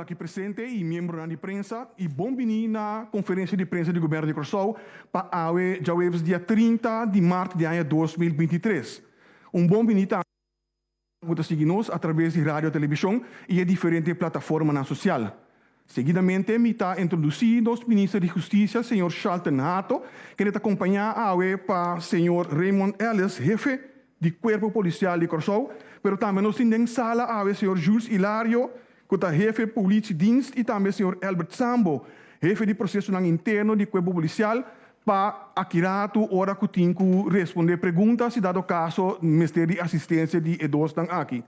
aki presente i miembronan di prensa i bon bini na konferensia di prensa di Gobièrnu di Kòrsou pa awe djaweves dia 30 di mart di aña 2023. Un bon bini tambe ku ta sigui nos atraves di radio, televishon i e diferente plataformanan sosial. Seguidamente mi ta introdusí nos Minister di Hustisia, señor Shalton Hato, kende ta kompañá awe pa señor Raymond Ellis, hefe di Kuerpo Polisial di Kòrsou, pero tambe nos tin den sala awe señor Jules Ilario, ku ta hefe Politiedienst i tambe señor Elbert Sambo, hefe di prosesonan interno di Kuerpo Polisial, pa aki ratu ora ku tin ku respondé pregunta si dado kaso mester di asistensia di e dosnan aki.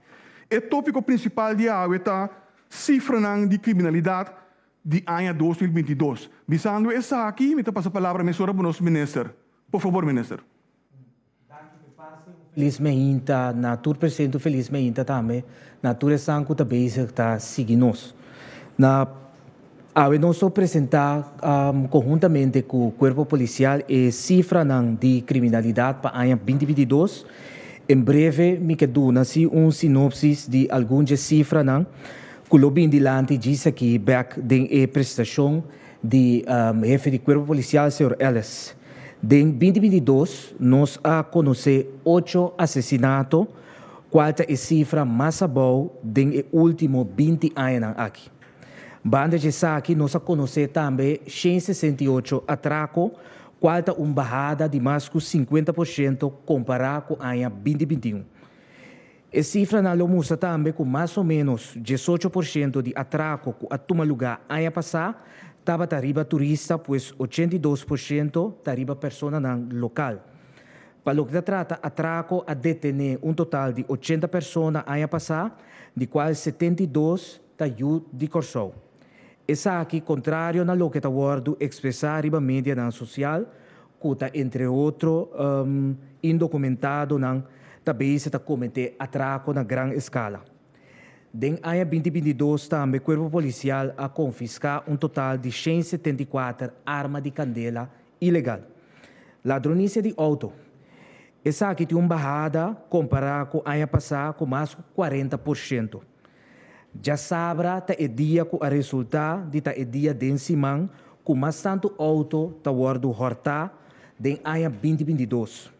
E tópiko prinsipal di awe ta sifranan di kriminalidat di aña 2022. Bisando esaki mi ta pasa palabra mesora pa nos minister. Por fabor minister. Felis meinta na tur presente, un felis meinta tambe na tur esnan ku ta bezig ta sigui nos. Na awe nos lo presentá konhuntamente ku Kuerpo Polisial e sifranan di kriminalidat pa aña 2022. En breve mi ke duna si un sinopsis di algun dje sifranan ku lo bin dilanti djis aki bèk den e presentashon di hefe di Kuerpo Polisial señor Ellis. Den 2022 nos a konosé ocho asesinato, kual ta e sifra mas abou den e último 20 añanan aki. Banda dje esaki nos a konosé tambe 168 atrako, kual ta un bahada di mas ku 50% kompará ku aña 2021. E sifranan lo mustra tambe ku mas o ménos 18% di atrako ku a tuma lugá aña pasá tabata riba turista, pues 82% ta riba personanan lokal. Pa loke ta trata atrako a detené un total di 80 persona aña pasá, di kual 72 ta yu di Kòrsou. Esaki kontrario na loke ta wòrdu ekspresá riba medianan sosial, ku ta entre otro indokumentadonan ta bezig ta kometé atrako na gran eskala. Den aña 2022 tambe Kuerpo Polisial a konfiská un total di 174 arma di kandela ilegal. Ladronisia di outo. Esaki tin un bahada kompará ku aña pasá ku mas ku 40%. Djasabra ta e dia ku a resultá di ta e dia den siman ku mas tantu outo ta wòrdu hòrtá den aña 2022.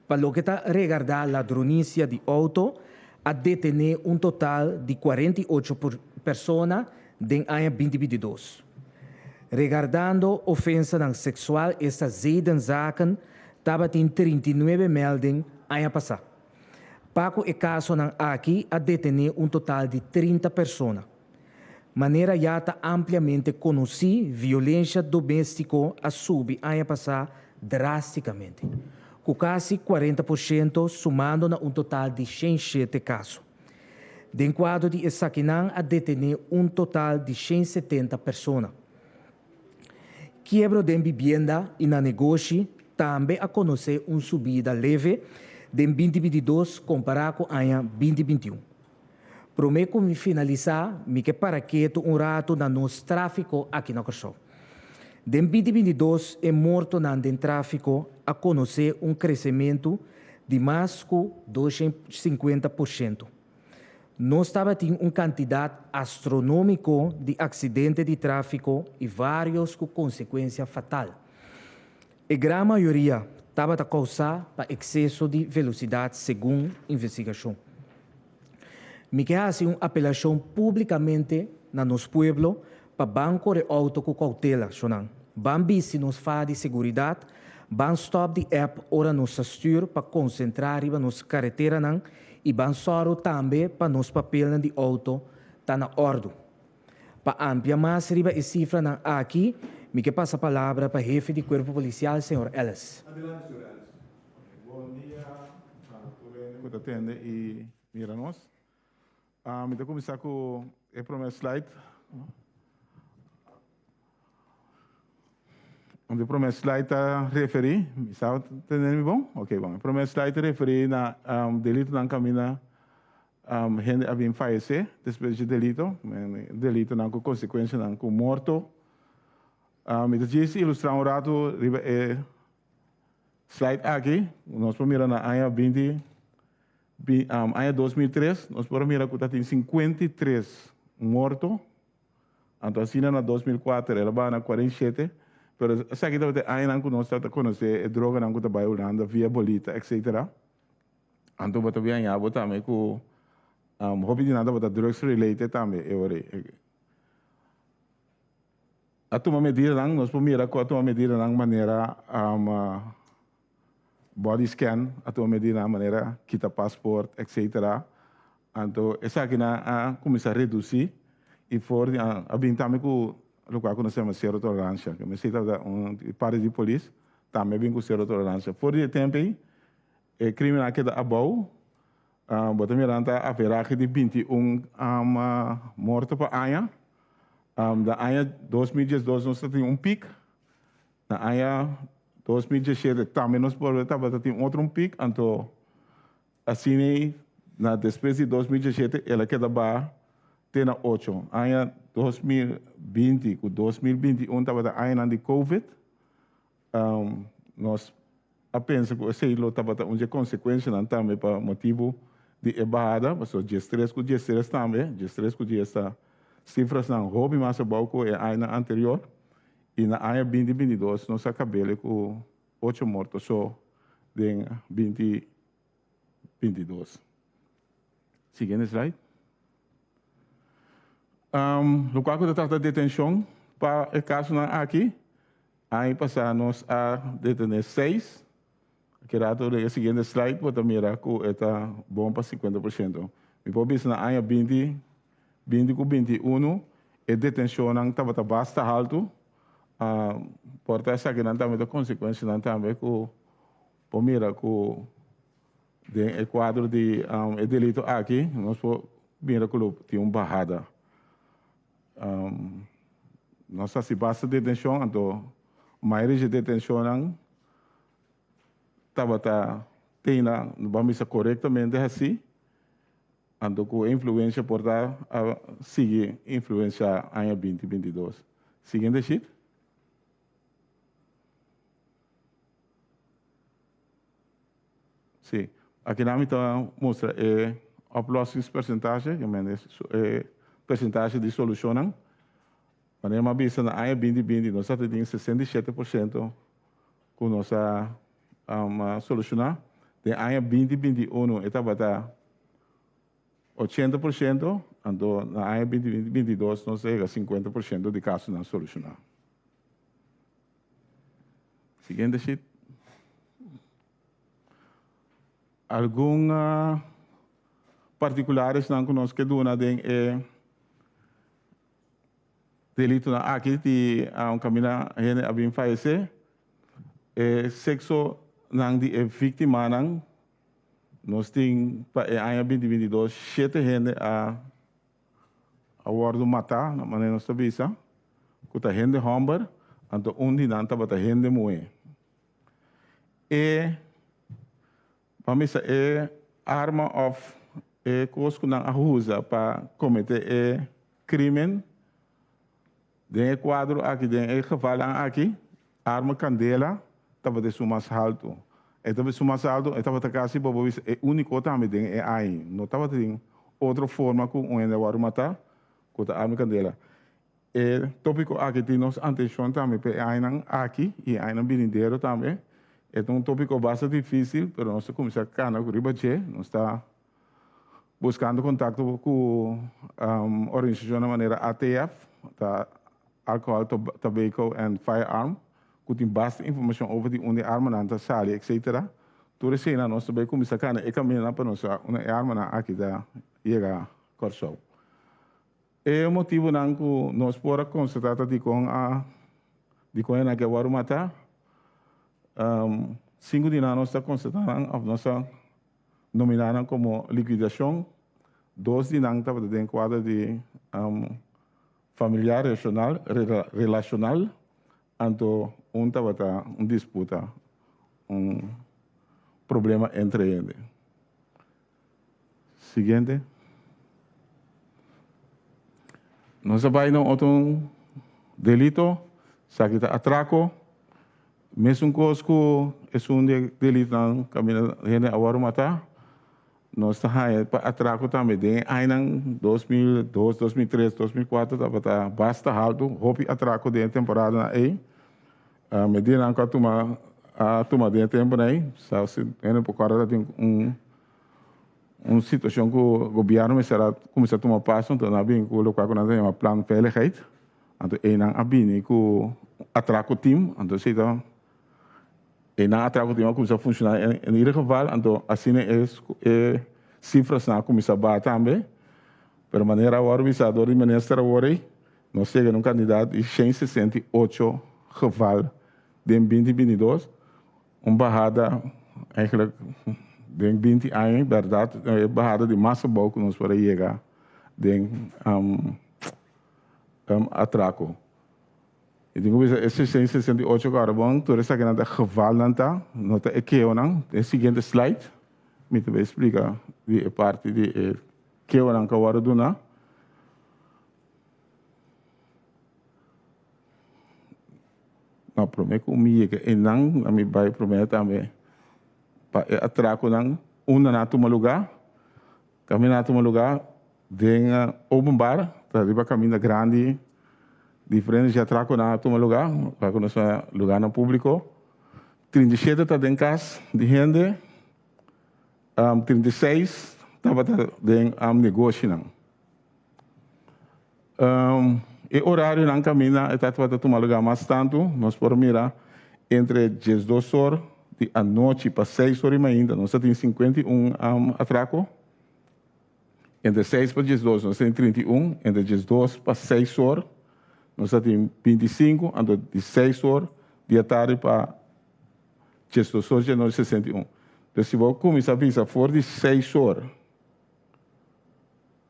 Pa loke ta regardá ladronisia di outo, a detené un total di 48 persona den aña 2022. Regardando ofensanan seksual, esta zedenzaken, tabatin 39 melding aña pasá. Pa ku e kasonan aki a detené un total di 30 persona. Manera ya ta ampliamente konosí, violensia doméstiko a subi aña pasá drástikamente, ku kasi 40% sumando na un total di 107 kaso. Den kuadro di esakinan a detené un total di 170 persona. Kiebro den bibienda i na negoshi tambe a konosé un subida leve den 2022 kompará ku aña 2021. Promé ku mi finalisá, mi ke para ketu un ratu na nos tráfiko aki na Kòrsou. Den 2022 e mortonan den tráfiko a konosé un kresementu di mas ku 250%. Nos tabatin un kantidat astronómiko di aksidente di tráfiko i vários ku konsekuensia fatal. E gran mayoria tabata kousá pa ekseso di velosidat segun investigashon. Mi ke hasi un apelashon públikamente na nos pueblo pa ban kore outo ku koutela, shonnan. Ban bisti nos faha di seguridat, ban stòp di app ora nos ta stür pa konsentrá riba nos kareteranan i ban sòru tambe pa nos papelnan di outo ta na òrdu. Pa amplia mas riba e sifranan aki, mi ke pasa palabra pa hefe di Kuerpo Polisial, señor Ellis. Adelante, señor Ellis. Bon dia pa tur hende ku ta tende i mira nos. Mi ta kuminsá ku e promé slide. E promé slide ta referí, mi sa tende mi bon? Ok, bon. E promé slide ta referí na delitonan kaminda hende a bin fayesé despues di delito, delitonan ku konsekuensianan ku morto. Mi ta djis ilustrá un ratu riba e slide aki. Nos por mira na aña 20, aña 2003, nos por mira ku ta tin 53 morto. Anto asina na 2004 el a baha na 47, pero esaki tabata e añanan ku nos tabata konosé e droganan ku ta bai Hulanda via bolita etcetera. Anto bo ta bin haña bo tambe ku hopi di nan tabata drugs related tambe e ora ei. A tuma medidanan, nos por mira ku a tuma medidanan manera body scan, a tuma medidanan manera kita paspoort etcetera. Anto esakinan a kuminsá redusí i for di a bin tambe ku lokual ku nos yama sero toleransha. Ke mester tabata un parti di polis tambe a bin ku sero toleransha. For di e tempu ei e krimennan a keda abou. Bo ta mira nan ta averahe di 21 morto pa aña. Na aña 2012 nos ta tin un pik. Na aña 2017 tambe nos por tabata tin otro un pik. Anto asina na despues di 2017 el a keda baha te na ocho. Aña 2020 ku 2021 tabata añanan di covid. Nos a pensa ku esei lo tabata un dje konsekuenshanan tambe pa motibu di e bahada, pasobra 13 ku 13 tambe, 13 ku 10 ta sifrasnan hopi mas abou ku e añanan anterior, i na aña 2022 nos a kabele ku ocho morto so den 2022. Siguiente slide. Lokual ku ta trata detenshon pa e kasonan aki, aña pasá nos a detené seis. Aki rato den e siguiente slide bo ta mira ku e ta bon pa 50%. Mi por bisa na aña 20, 20 ku 21 e detenshonnan tabata basta haltu. Por ta esakinan tambe ta konsekuensianan tambe ku por mira ku Den e kuadro di e delito aki nos por mira ku lo tin un bahada. Nos hasi basta detenshon anto mayoria di e detenshonnan tabata tena ban bisa korektamente hasi anto ku e influensia por ta a sigui influensia aña 2022. Siguiente sheet. Sí, akinan mi ta mustra e oplossingspercentage, ke men e percentage di solushonnan. Manera mi a bisa na aña 2020 nos a tin 67% ku nos a solushoná. Den aña 2021 e tabata 80%, anto na aña 2022 nos a yega 50% di kasonan solushoná. Siguiente sheet. Algun particularesnan ku nos ke duna den e delitonan aki di un kaminda hende a bin fayesé. E seksonan di e víktimanan nos tin pa e aña 2022 shete hende a a wòrdu matá, na manera nos ta bisa, ku ta hende hòmber, anto un di nan tabata hende muhé. E, ban bisa, e arma òf e kos ku nan a usa pa kometé e krímen, den e kuadro aki, den e gevalnan aki, arma kandela tabata esun mas haltu. E tabata esun mas haltu, e tabata kasi bo por bisa e úniko tambe den e aña. No tabatin otro forma ku un hende a wòrdu matá ku ta arma kandela. E tópiko aki tin nos antenshon tambe pa e añanan aki i e añanan binidero tambe. E ta un tópiko basta difísil, pero nos ta kuminsá kana riba dje. Nos ta buskando kontakto ku organisashonnan manera ATF, ta Alcohol, Tobacco and Firearm, ku tin basta informashon over di unda e armanan ta sali etcetera. Tur eseinan nos ta bai kuminsá kana e kamindanan pa nos sa unda e armanan aki ta yega Kòrsou. E motibunan ku nos por a konstatá ta dikon a dikon e nan ke wòrdu matá. Sinku di nan nos ta konstatá nan òf nos a nominá nan komo likidashon. Dos di nan tabata den kuadro di familiar reshonal relashonal, anto un tabata un disputa, un problema entre hende. Siguiente. Nos a bai na otro delito, esaki ta atraco. Mesun kos ku esun di e delitonan kaminda hende a wòrdu matá. Nos ta haña pa atrako tambe den e añanan 2002, 2003, 2004 tabata basta haltu, hopi atrako den e temporadanan ei. Medidanan ku a tuma a tuma den e tempunan ei, sa si hende por kòrda tatin un un situashon ku gobièrnu mester a kuminsá tuma paso, anto nan a bini ku lokual ku nan ta yama Plan Veiligheid, anto einan a bini ku atrako team, anto esei ta E nan a traha ku tin a kuminsá funshoná en ieder geval, anto asina e e sifrasnan a kuminsá baha tambe. Pero manera a wòrdu bisá dor di minister awor ei, nos yega na un kantidat di 168 geval den 2022, un bahada eigenlijk den 20 aña bèrdat e bahada di mas abou ku nos por a yega den atrako. I tin ku bisa e 668 kòrda bon, tur esakinan ta gevalnan ta, no ta e keonan. Den siguiente slide mi ta bai splika di e parti di e keonan ku a wòrdu duna. No, promé ku mi yega einan, mi bai promé tambe pa e atrakonan unda nan a tuma lugá. Kaminda nan a tuma lugá den openbaar, ta riba kaminda grandi, diferente di atrakonan a tuma lugá, pa ku nos ta lugánan públiko. 37 ta den kas di hende, 36 tabata den negoshinan. E orarionan kaminda e tabata tuma lugá mas tantu, nos por mira entre 12 or di anochi pa 6 or di mainta, nos ta tin 51 atrako. Entre 6 pa 12 nos tin 31, entre 12 pa 6 or nos ta tin 25, anto di 6 or di atardi pa 12 or di anochi 61. Entonces si bo kuminsá bisa for di 6 or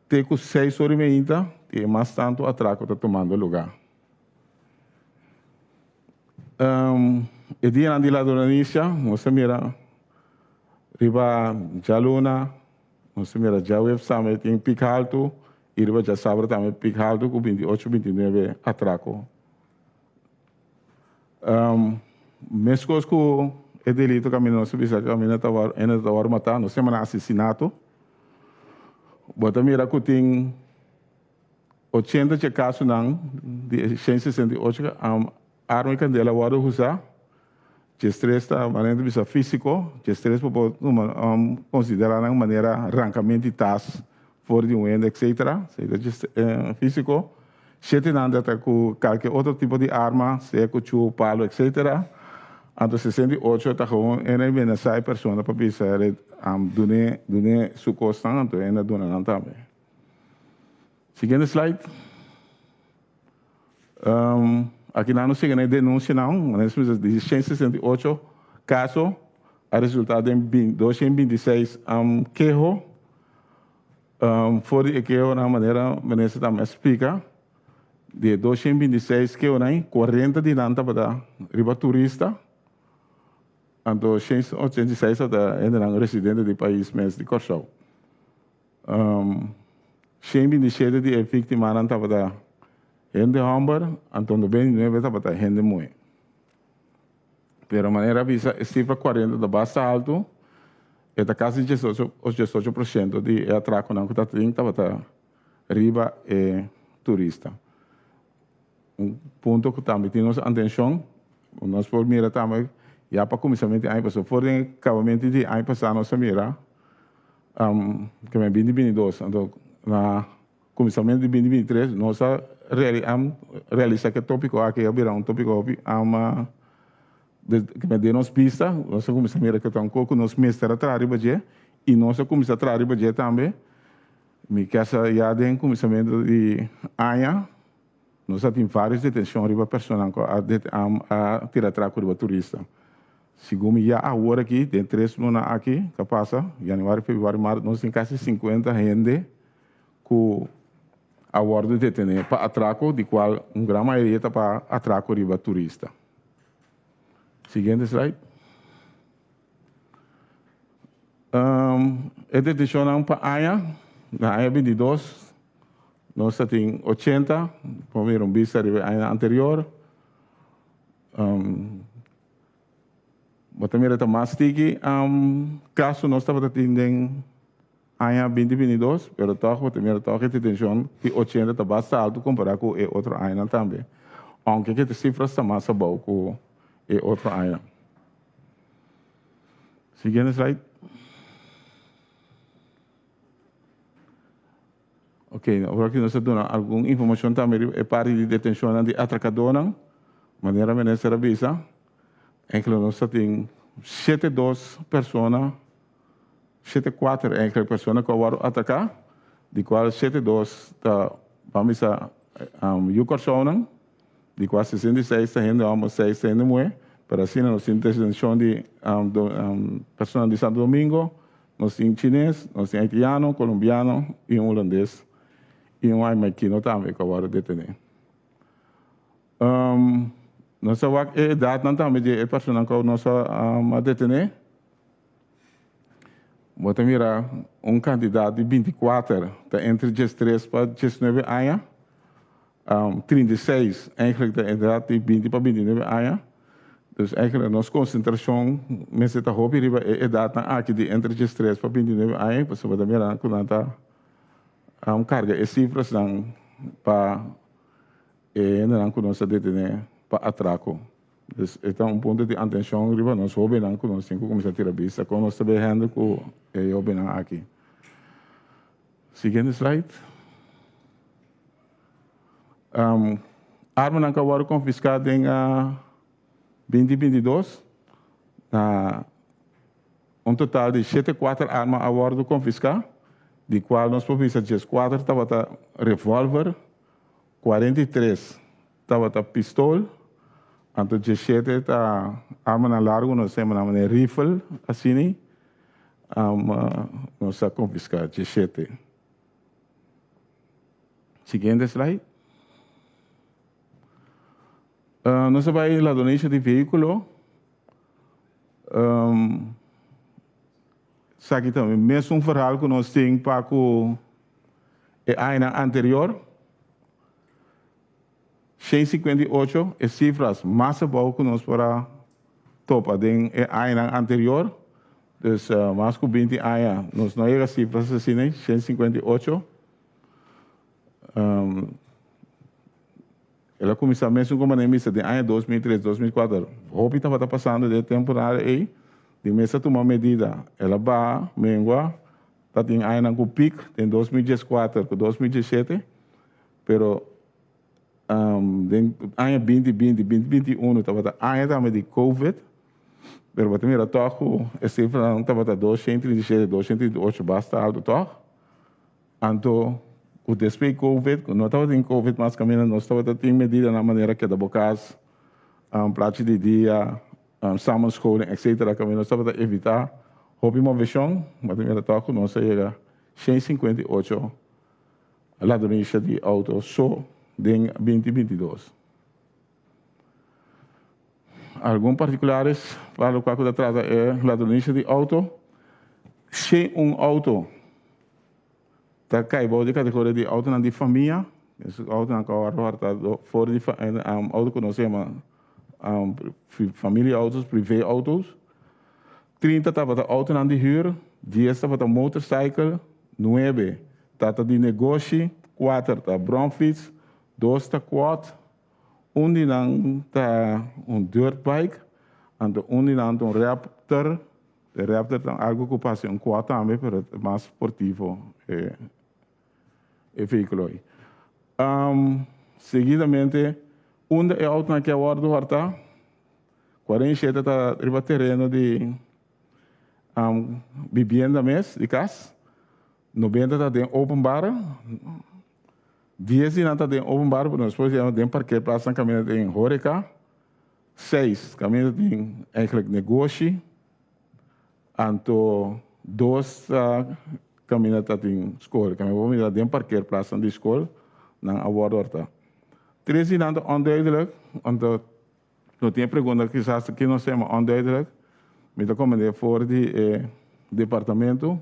te ku 6 or i meinta tin e mas tantu atrako ta tumando lugá. E dianan di ladronisia nos ta mira riba djaluna, nos ta mira djaweps tambe tin pik haltu i riba djasabra tambe pik haltu ku 28, 29 atrako. Meskos ku e delito kaminda nos ta bisa kaminda ta wòrdu hende ta wòrdu matá, nos ta yama nan asesinato. Bo ta mira ku tin 80 dje kasonan di e 168 arma i kandela a wòrdu usá. 13 ta manera ta bisa físiko, 13 bo por tuma konsiderá nan manera rankamento di tas for di un hende etcetera, esei ta djes físiko. Shete nan ta ku kalke otro tipo di arma, sea kuchú, palo etcetera. Anto 68 ta gewoon hende a menasá e persona pa bisa dun'é dun'é su kosnan anto hende a duna nan tambe. Siguiente slide. Aki nan nos yega na e denunsianan, manera mi bisa di 168 kaso a resultá den 226 keho. For di e kehonan manera minister tambe a splika, di e 226 kehonan 40 di nan tabata riba turista, anto 186 tabata hendenan residente di pais mes di Kòrsou. 127 di e víktimanan tabata hende hòmber, anto 99 tabata hende muhé. Pero manera a bisa e sifra 40 ta basta haltu, e ta kasi 18% di e atrakonan ku ta tin tabata riba e turista. Un punto ku tambe tin nos atenshon, nos por mira tambe ya pa kuminsamentu di aña pasá, for den e kabamentu di aña pasá nos a mira ke men 2022, anto na kuminsamentu di 2023 nos a realisa ku e topiko aki a bira un topiko hopi ke men den nos bista, nos a kuminsá mira ku ta un kos ku nos mester a traha riba dje i nos a kuminsá traha riba dje tambe. Mi ke sa ya den kuminsamentu di aña nos a tin vários detenshon riba personanan ku a a tira atrako riba turista. Segun mi ya awor aki den tres luna aki ta pasa, yanüari, febrüari, mart, nos tin kasi 50 hende ku a wòrdu detené pa atrako di kual un gran mayoria ta pa atrako riba turista. Siguiente slide. E detenshonnan pa aña, na aña 22 nos ta tin 80, por mira un bista riba e añanan anterior. Bo ta mira ta mas tiki kaso nos tabata tin den. aña 2022, pero tòg bo ta mira tòg e detenshon di 80 ta basta altu kompará ku e otro añanan tambe, ounke ku e sifras ta mas abou ku e otro añanan. Siguiente slide. Ok, awor aki nos ta duna algun informashon tambe riba e parti di detenshonnan di atrakadónan. Manera minister a bisa, enkele nos ta tin 72 persona, 74 enkele persona ku a wòrdu atraká, di kual 72 ta, ban bisa, yu Kòrsounan, di kua 66 ta hende hòmber, 6 ta hende muhé. Pero asina nos tin detenshon di personanan di Santo Domingo, Nos tin chines, nos tin haitiano, colombiano y un holandes y un haimaikino tambe cu a worde detene. Nos a wak e edadnan tambe di e personanan cu nos a detene. Bo ta mira un cantidad di 24 ta entre 13 pa 19 aña. 36 eigenlijk ta edad di 20 pa 29 aña. Dus eigenlijk nos konsentrashon mester ta hopi riba e edatnan aki di entre 13 pa 29 aña, pasobra ta mira ku nan ta karga e sifrasnan pa e hendenan ku nos ta detené pa atrako. Dus e ta un punto di atenshon riba nos hóbennan ku nos tin ku kuminsá tira bista kon nos ta bay handle ku e hóbennan aki. Siguiente slide. Armanan ku a wòrdu konfiská den 2022, na un total di 74 arma a wòrdu konfiská, di kual nos por bisa 14 tabata revòlver, 43 tabata pistol, anto 17 ta armanan largu, nos ta yama nan manera rifle asina, nos a konfiská 17. Siguiente slide. Nos a bai ladronisha di vehíkulo. Esaki ta e mesun verhaal ku nos tin pa ku e añanan anterior. 158 e sifras mas abou ku nos por a topa den e añanan anterior. Dus mas ku 20 aña nos no a yega sifras asina, 158. El a kuminsá mesun ku manera misa den aña 2003, 2004. Hopi tabata pasando den e temporada ei. Di mes a tuma medida. El a baha mengua ta tin añanan ku pik den 2014 ku 2017, pero den aña 2020, 2021 tabata aña tambe di covid, pero bo ta mira tòg ku e sifranan tabata 237, 238 basta altu tòg. Anto ku despues covid, ku no tabatin covid mas kaminda nos tabata tin medidanan manera keda bo kas, plachi di dia, samenscholing etcetera kaminda nos tabata evitá hopi moveshon, bo ta mira tòg ku nos a yega 158 ladronisha di outo so den 2022. Algun partikulares pa lokual ku ta trata e ladronisha di outo, 101 outo ta kai bou di kategoria di outonan di famia, esun outonan ku a wòrdu hòrtá for di outo ku nos yama familie autos, privé autos. 30 tabata outonan di hür, 10 tabata motorcycle, 9 tata di negoshi, 4 ta bromfiets, 2 ta quad, un di nan ta un dirt bike, anto un di nan ta un raptor. E raptor ta algo ku parse un quad tambe, pero ta mas sportivo e e vehíkulo ei. Seguidamente, unda e outonan ke a wòrdu hòrtá? 47 ta riba tereno di bibienda mes, di kas. 90 ta den openbare. 10 di nan ta den openbare, pero nos por yama den parkeerplaatsnan kaminda den horeca. 6 kaminda tin eigenlijk negoshi. Anto 2 ta kaminda ta tin skol. Kaminda bo mira den parkeerplaatsnan di skol nan a wòrdu hòrtá. 3 di nan ta onduidelijk, anto no tin e pregunta kisas ki nos yama onduidelijk. Mi ta komend'é for di e departamento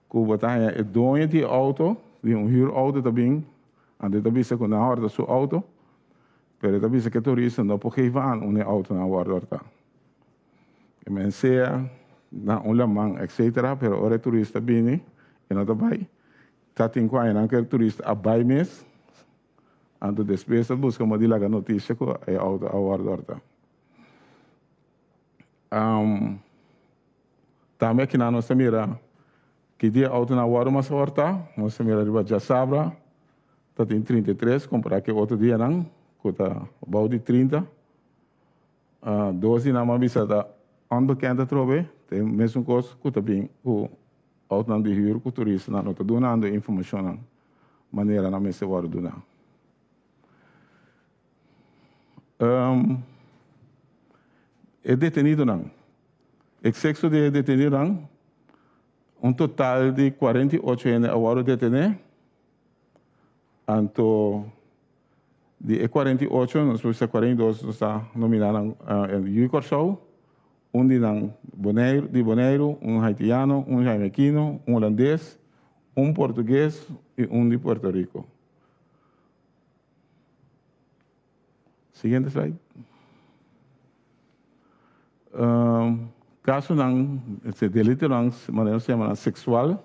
ku bo ta haña e doño di e outo, di un huur outo ta bin, anto e ta bisa ku nan a hòrta su outo, pero e ta bisa ku e turista no por geef aan unda e outonan a wòrdu hòrtá. E men sea na un laman etcetera, pero ora e turista bini. E no ta bai. Ta tin ku añanan ku e turista a bai mes, anto despues a buska moda di laga notisia ku e outo a wòrdu hòrtá. Tambe akinan nos ta mira ki dia outonan a wòrdu mas hòrtá. Nos ta mira riba djasabra ta tin 33 kompará ku e otro dianan ku ta bou di 30. Dos di nan a bisa ta onbekend atrobe, ta e mesun kos ku ta bin ku outonan di hür ku turistanan no ta dunando e informashonnan manera nan mester wòrdu duná. E detenidonan, e sekso di e detenidonan, un total di 48 hende a wòrdu detené, anto Di e 48 nos por bisa 42 nos ta nomina nan yu di Kòrsou, un di nan Boneiru di Boneiru, un haitiano, un jamaiquino, un hulandes, un portugues i un di Puerto Rico. Siguiente slide. Kasonan, delitonan, manera nos ta yama nan seksual.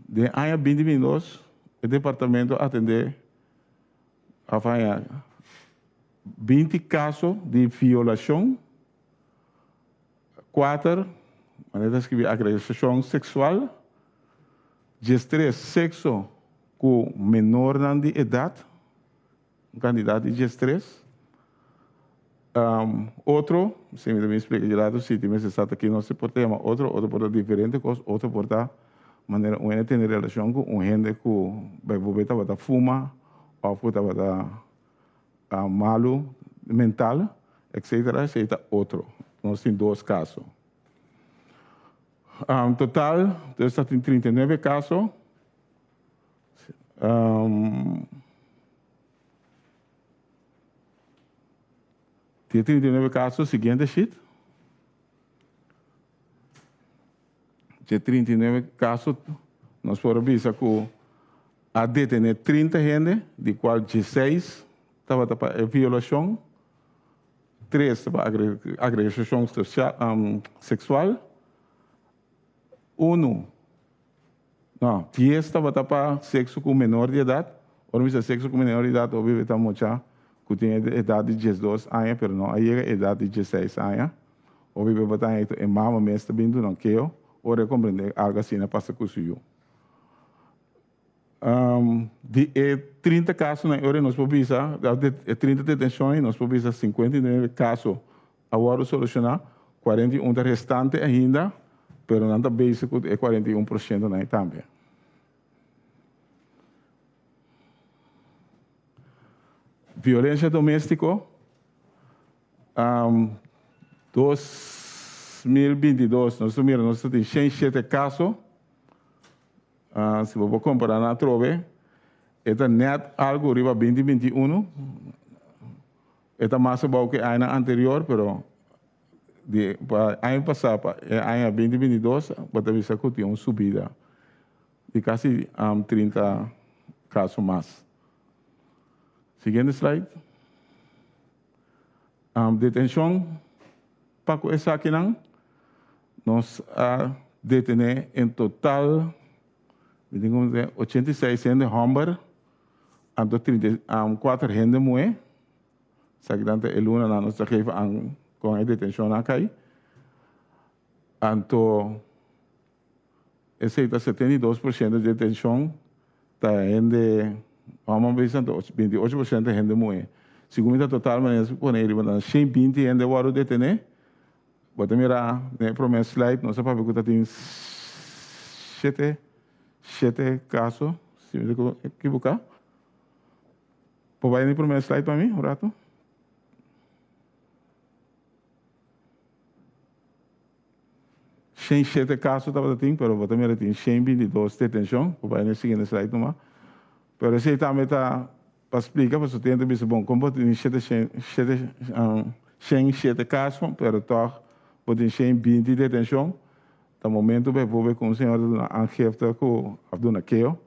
Den aña 2022 e departamento a atendé òf a haña 20 kaso di violashon, kuater, manera ta skibí agresashon seksual, 13 sekso ku menornan di edat. Un kandidat di 13. Otro, si mi ta bin splika di lato si tin mester sa ta ki nos por ta yama otro, otro por ta diferente kos, otro por ta manera un hende tene relashon ku un hende ku bijvoorbeeld tabata fuma òf ku tabata malu mental etcetera, esei ta otro. Nos tin dos kaso. Total, nos ta tin 39 kaso. Di e 39 kaso, siguiente sheet. Di e 39 kaso, nos por a bisa ku a detené 30 hende, di kual 16 tabata pa e violashon, 3 pa agregashon seksual, unu No, 10 tabata pa sexo cu menor di edad. Ora mi bisa sexo cu menor di edad, obvio ta mucha cu tin e edad di 12 aña, pero no a yega e edad di 16 aña. Obvio bo ta haña e mama mes ta bin duna un keo ora e comprende algo asina pasa cu su yu. Di e 30 casonan ora nos por bisa, di e 30 detencionnan nos por bisa 59 caso A wòrdu solushoná, 41 ta restante ainda, pero nan ta bezig ku e 41 porshento nan tambe. Violensia doméstiko, 2022 nos ta mira nos ta tin 107 kaso, si bo por kompará nan atrobe e ta nèt algu riba 2021. E ta mas abou ku e añanan anterior, pero di pa aña pasá pa e aña 2022 bo ta bisa ku tin un subida di kasi 30 kaso mas. Siguiente slide. Detenshon pa ku esakinan nos a detené en total mi tin ku 86 hende hòmber anto 34 hende muhé. Esaki ta e lunanan nos ta geven aan kon e detenshonnan a kai. Anto esei ta 72% di detenshon ta hende hòmber bisa anto 28% ta hende muhé. Segun mi ta total manera si pone riba nan 120 hende a wòrdu detené. Bo ta mira den e promé slide nos a papia ku ta tin shete shete kaso si mi ta ekiboká. Por bai na e promé slide pa mi un rato? 107 kaso tabata tin, pero bo ta mira tin 122 detenshon. Por bai na e siguiente slide numa. Pero esei tambe ta pa splika, pasobra tin hende ta bisa, bon, kon bo tin shete shen, shete, 107 kaso, pero tòg bo tin 120 detenshon. Ta momento bijvoorbeeld ku un señor ta duna aangifte ku, òf duna keo,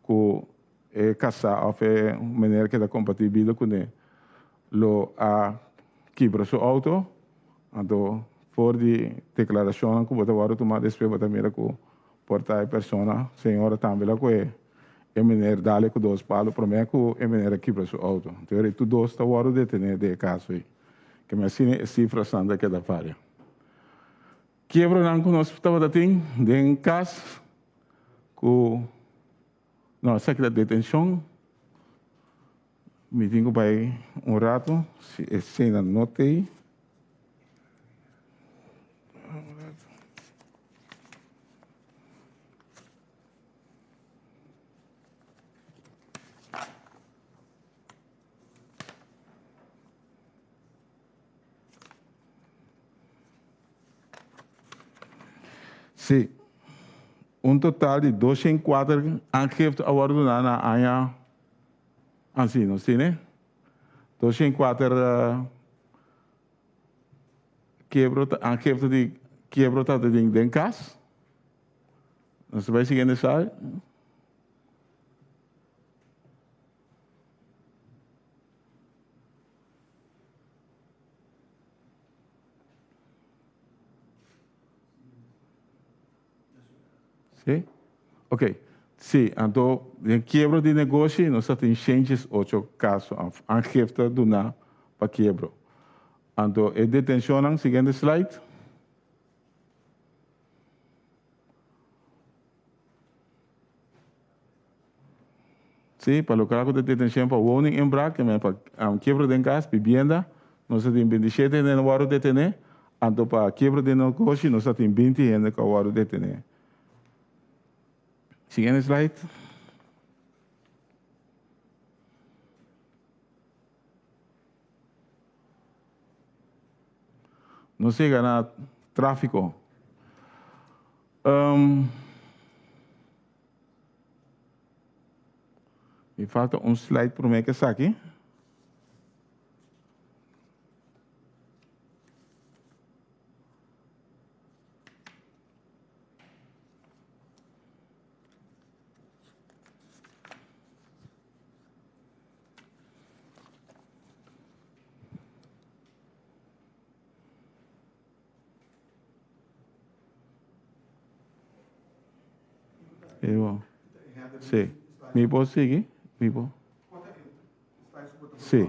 ku E kasá òf e meneer ke ta kompartí bida kuné lo a kibra su outo, anto for di deklarashonnan ku bo ta wòrdu tumá despues bo ta mira ku Por ta e persona, señora tambe la koe e meneer dale ku dos palo promé ku e meneer a kibra su outo. Anto e tur dos ta wòrdu detené den e kaso ei. Ke mi asina e sifranan ta keda varia. Kiebronan ku nos tabata tin den kas ku no esaki ta detenshon. Mi tin ku bai un ratu si e sena no t'ei. Sí, un total di 204 aangifte a wòrdu duná na aña Ansi nos tene 204 kiebro aangifte di kiebro ta den den kas. Nos ta bai siguiente slide. Sí? Ok. Sí, anto den kiebro di negoshi nos ta tin shenches ocho kaso aangifte duná pa kiebro. Anto e detenshonnan, siguiente slide. Sí, pa loke ku ta detenshon pa woninginbraak, ke men pa kiebro den kas, bibienda, nos ta tin bintishete hende na wòrdu detené, anto pa kiebro den negoshi nos ta tin binti hende ku a wòrdu detené. Siguiente slide. Nos yega na tráfiko. Mi falta un slide promé ku esaki. Sí. Mi por sigui? Mi por? Sí.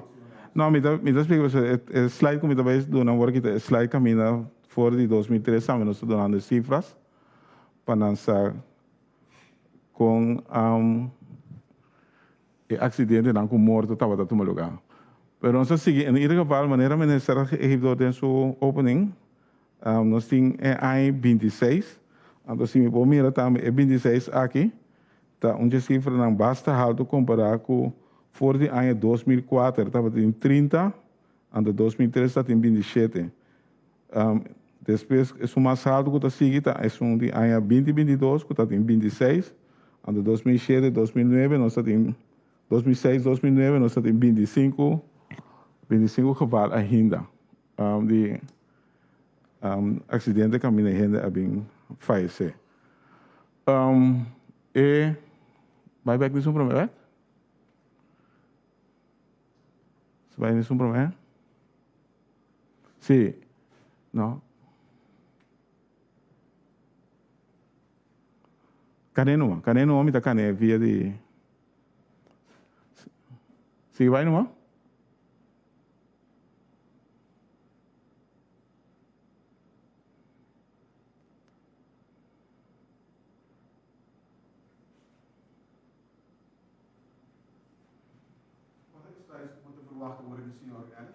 No, mi ta, mi ta splika pasobra e, e slide ku mi ta bai duna awor aki ta e slide kaminda for di 2003 tambe nos ta dunando e sifras pa nan sa kon e aksidentenan ku morto tabata tuma lugá. Pero nos a sigui, en ieder geval, manera Minister a ehipdor den su opening, nos tin e aña 26, anto si mi por mira tambe e 26 aki ta un dje sifranan basta haltu kompará ku for di aña 2004 tabatin 30, anto 2003 tabatin 27. Despues esun mas haltu ku ta sigui ta esun di aña 2022 ku tabatin 26, anto 2007, 2009 nos tabatin 2006, 2009 nos tabatin 25, 25 geval ainda di aksidente kaminda hende a bin fayesé. E bai bèk di esun promé bèk? Bai di esun promé? Sí, no. Kane numa, kane numa mi ta kane via di. Sigui bai numa.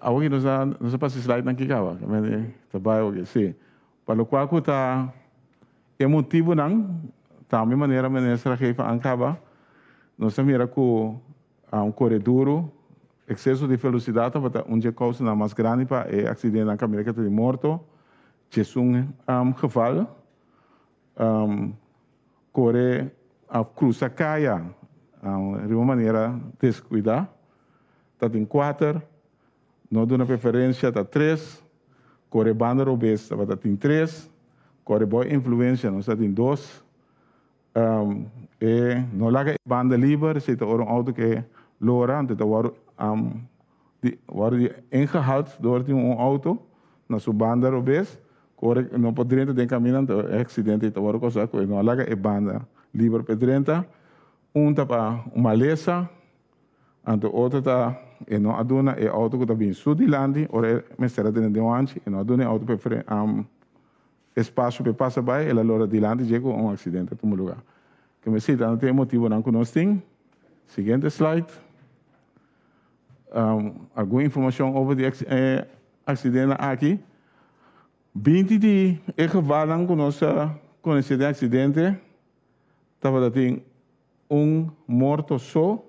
Awor ki nos a nos a pasa e slide nan ki kaba ta bai awor ki si pa lokual ku ta e motibunan tambe manera minister a geven an kaba nos a mira ku un kore duru ekseso di velosidat tabata un dje kousanan mas grandi pa e aksidentenan kaminda ke ta di morto djesun geval Kore a krusa kaya riba un manera deskuidá, ta tin kuater, no duna preferensia ta tres, kore banda robes tabata tin tres, kore bou influensia nos ta tin dos, e no laga e banda liber, esei ta ora un outo ke lora anto ta wòrdu wòrdu ingehaald dor di un outo na su banda robes. Kore no por drenta den kaminda anto e aksidente ta wòrdu kousa ku e no a laga e banda liber pa e drenta. Un ta pa un malesa, anto otro ta e no a duna e outo ku ta bin su dilanti ora e mester a drenta den un hanchi e no a duna e outo pa e espasio pa e pasa bai el a lora dilanti dje ku un aksidente a tuma luga. Ke mester ta e motibonan ku nos tin. Siguiente slide. Algun informashon over di e aksidentenan aki. 20 di e gevalnan ku nos a konosé den aksidente tabata tin un morto so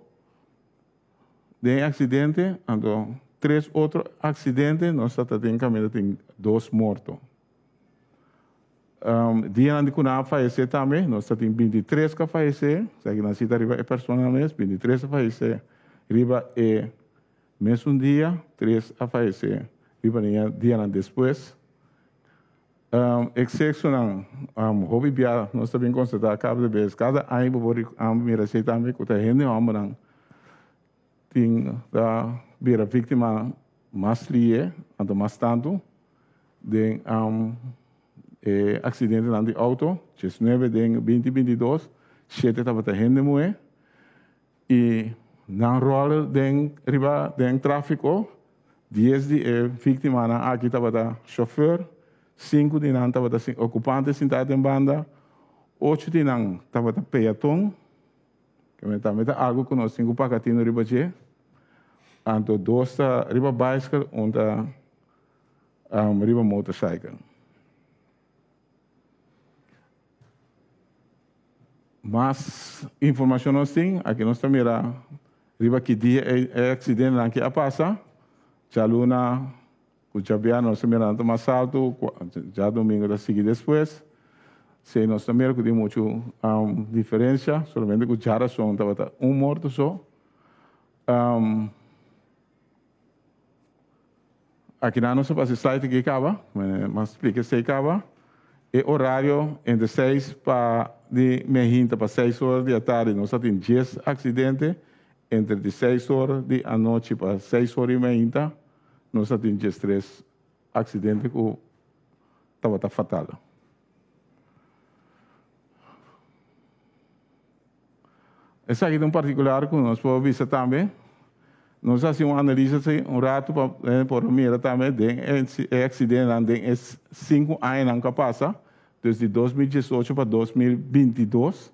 den e aksidente, anto tres otro aksidente nos tabata tin kaminda tin dos morto. Dianan di ku nan a fayesé tambe, nos ta tin 23 ku a fayesé, esaki nan sita riba e persona mes, 23 a fayesé riba e mesun dia, tres a fayesé riba e dianan despues. E seksonan, hopi bia nos ta bin konstatá kada bes, kada aña bo por mira esei tambe ku ta hende hòmbernan tin ta bira víktima mas lie, anto mas tantu. Den e aksidentenan di outo, 19 den 2022, shete tabata hende muhé i nan ròl den riba den tráfiko, 10 di e víktimanan aki tabata shofèr, sinku di nan tabata okupante sintá den banda, ocho di nan tabata peaton, ke tambe ta algu ku nos tin ku paka tinu riba dje, anto dos ta riba baiskel, un ta riba motorcycle. Mas informacion nos tin, aki nos ta mira riba ki dia e accidentenan aki a pasa. Djaluna cu djabièrnè nos ta mira nan ta mas alto, djadomingo ta sigui despues. Si nos ta mira cu tin mucho diferencia, solamente cu djarason tabata un morto so. Akinan nos a pasa e slide aki kaba, mas splika esei kaba. E orario entre seis pa di mehinta pa seis ora di atardi nos a tin dies aksidente, entre di seis ora di anochi pa seis ora di mehinta nos a tin 13 aksidente ku tabata fatal. Esaki ta un partikular ku nos por bisa tambe. Nos a hasi un analisis un ratu pa por mira tambe den e aksidentenan den e sinku añanan ku a pasa, dus di 2018 pa 2022.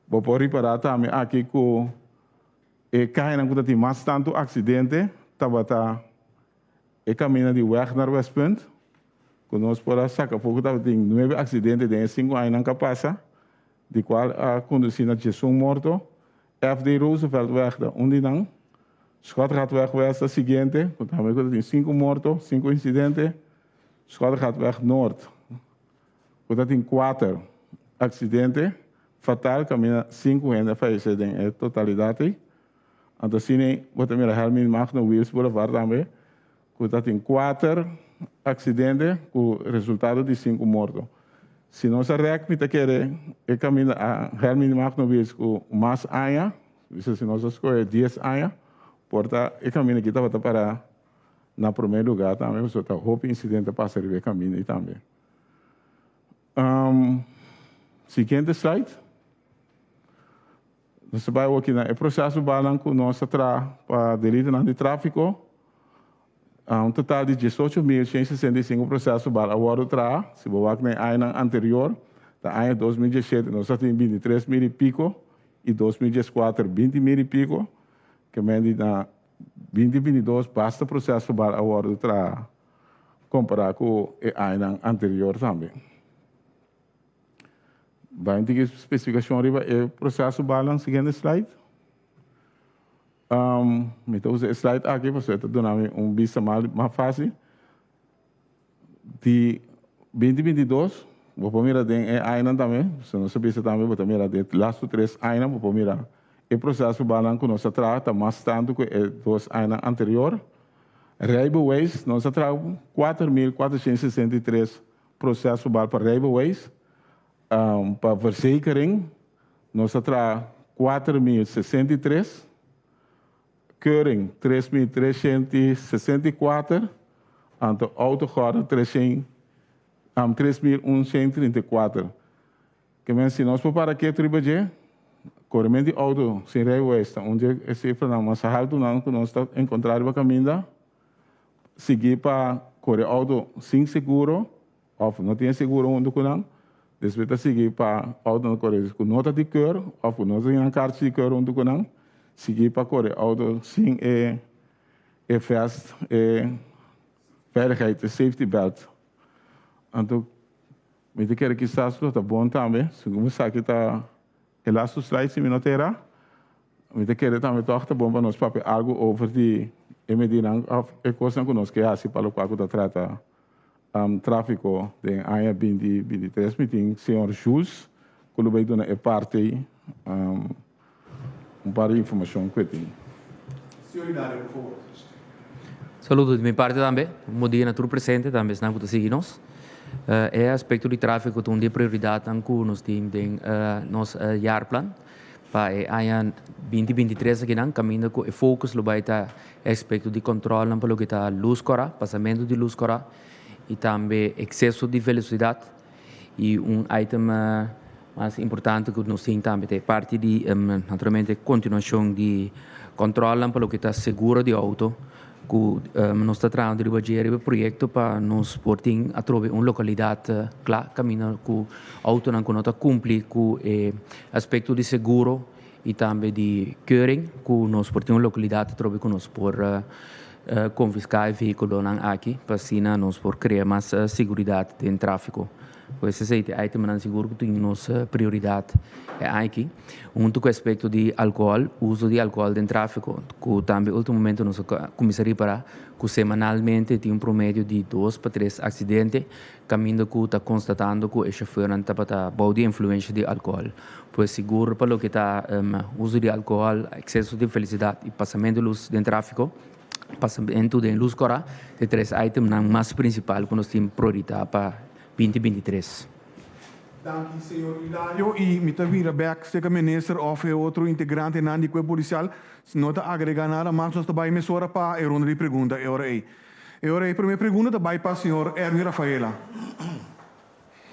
Bo por ripará tambe aki ku e kayanan ku ta tin mas tantu aksidente tabata e kaminda di Weg naar Westpunt, ku nos por a saka afó ku tabatin nuebe aksidente den e sinku añanan ku a pasa, di kual a kondusí na 11 morto. FD. Rooseveltweg ta un di nan. Schotgatweg West ta siguiente, ku tambe ku tabatin sinku morto, sinku insidente. Schotgatweg Noord, ku tabatin kuater aksidente fatal kaminda sinku hende a fayesé den e totalidat ei. Anto asina bo ta mira Helmin Magno Wiels Boulevard tambe ku ta tin kuater aksidente ku resultado di sinku morto. Si nos a rèk mi ta kere e kaminda a Helmin Magno Wiels ku mas aña, bisa si nos a skohe 10 aña, por ta e kaminda aki tabata para na promé lugá tambe pasobra ta hopi insidente a pasa riba e kaminda ei tambe. Siguiente slide. Nos ta bai awor na e proseso banan ku nos a traha pa delitonan di tráfiko. Un total di 18.165 proseso bal a wòrdu traha. Si bo wak na e añanan anterior, ta aña 2017 nos a tin 23.000 i piko i 2014 20.000 i piko. Ke men di na 2022 basta proseso bal a wòrdu traha kompará ku e añanan anterior tambe. Bai tiki spesifikashon riba e proseso balan siguiente slide. Mi ta usa e slide aki pasobra e ta duna mi un bista mas fásil. Di 2022 bo por mira den e añanan tambe, si nos a bisa tambe bo ta mira den e lastu tres añanan bo por mira e proseso balan ku nos a traha ta mas tantu ku e dos añanan anterior. Rijbewijs nos a traha 4463 Proceso bal pa rijbewijs, pa verzekering nos a traha 4063, keuring 3364, anto autogordel 3134. Ke men si nos por para ketu riba dje, korementu di outo sin rijbewijs ta un dje e sifranan mas haltunan ku nos ta enkontrá riba kaminda, sigui pa kore outo sin seguro òf no tin e seguro huntu ku nan, despues ta sigui pa outonan kore ku no ta di keur òf ku no tin nan karchi di keur huntu ku nan, sigui pa kore outo sin e e vest, e veiligheid, e safety belt. Anto mi ta kere kisas lo ta bon tambe, segun mi sa ki ta e lastu slide si mi no ta era, mi ta kere tambe tòg ta bon pa nos papia algu over di e medinan òf e kosnan ku nos ke hasi pa lokual ku ta trata tráfiko den aña binti 23. Mi tin señor Jules ku lo bai duna e parti un par di informashon ku e tin. Señor Hilario, por favor. Saludo di mi parti tambe. Un bon dia na tur presente, tambe esnan ku ta sigui nos. E aspekto di tráfiko ta un di e prioridatnan ku nos tin den nos jaarplan pa e aña 2023 akinan, kaminda ku e focus lo bai ta e aspekto di kòntròlnan pa loke ta lus kòrá, pasamentu di lus kòrá i tambe ekseso di velosidat. I un item mas importante ku nos tin tambe ta e parti di naturalmente kontinuashon di kòntròlnan pa loke ta seguro di outo ku nos ta trahando riba dje riba e proyekto pa nos por tin atrobe un lokalidat kla kaminda ku outonan ku no ta kumpli ku e aspekto di seguro i tambe di keuring ku nos por tin un lokalidat atrobe ku nos por konfiská e vehíkulonan aki pa asina nos por krea mas seguridat den tráfiko. Pues esei ta e itemnan sigur ku tin nos prioridat e aña aki. Huntu ku aspekto di alkohòl, uso di alkohòl den tráfiko ku tambe últimamente nos a kuminsá ripará ku semanalmente tin un promedio di dos pa tres aksidente kaminda ku ta konstatando ku e shofèrnan tabata bou di influensha di alkohòl. Pues sigur pa loke ta uso di alkohòl, ekseso di velosidat i pasamentu di lus den tráfiko, pasamentu den lus kòrá ta e tres itemnan mas prinsipal ku nos tin prioritá pa 2023. Danki señor Hilario y mi ta bira bek cerca minister of e otro integrantenan di cuerpo policial si no ta agrega nada mas nos ta bay mesora pa e ronda di pregunta e ora ey. E ora ey prome pregunta ta bay pa señor Erwin Rafaela.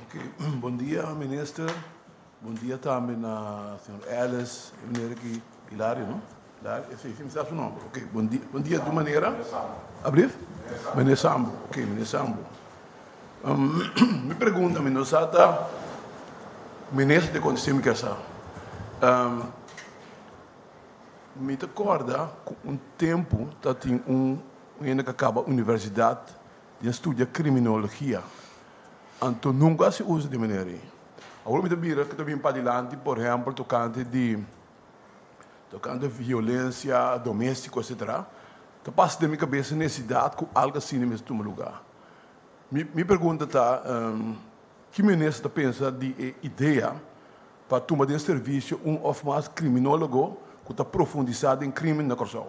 Ok, bon dia minister, bon dia tambe na señor Ellis, e meneer aki Hilario no? Hilario, si, si mi sa su nomber, ok, bon dia, bon dia di tur manera, ablief? Meneer Sambo, ok, meneer Sambo. Mi pregunta mi no sa ta minister ta kontest'é mi kier sa. Mi ta kòrda ku un tempu ta tin un hende ku a kaba universidat di a studia kriminologia. Anto nunka a hasi uso di e manera ei. Awor mi ta bira ku ta bin padilanti por ehèmpel tokante di tokante violensia doméstiko etsetera ta pasa den mi kabesa nesesidat ku algu asina mester tuma lugá. Mi pregunta ta, ki minister ta pensa di e idea pa tuma den servisio un òf mas kriminólogo ku ta profundisá den krímen na Kòrsou?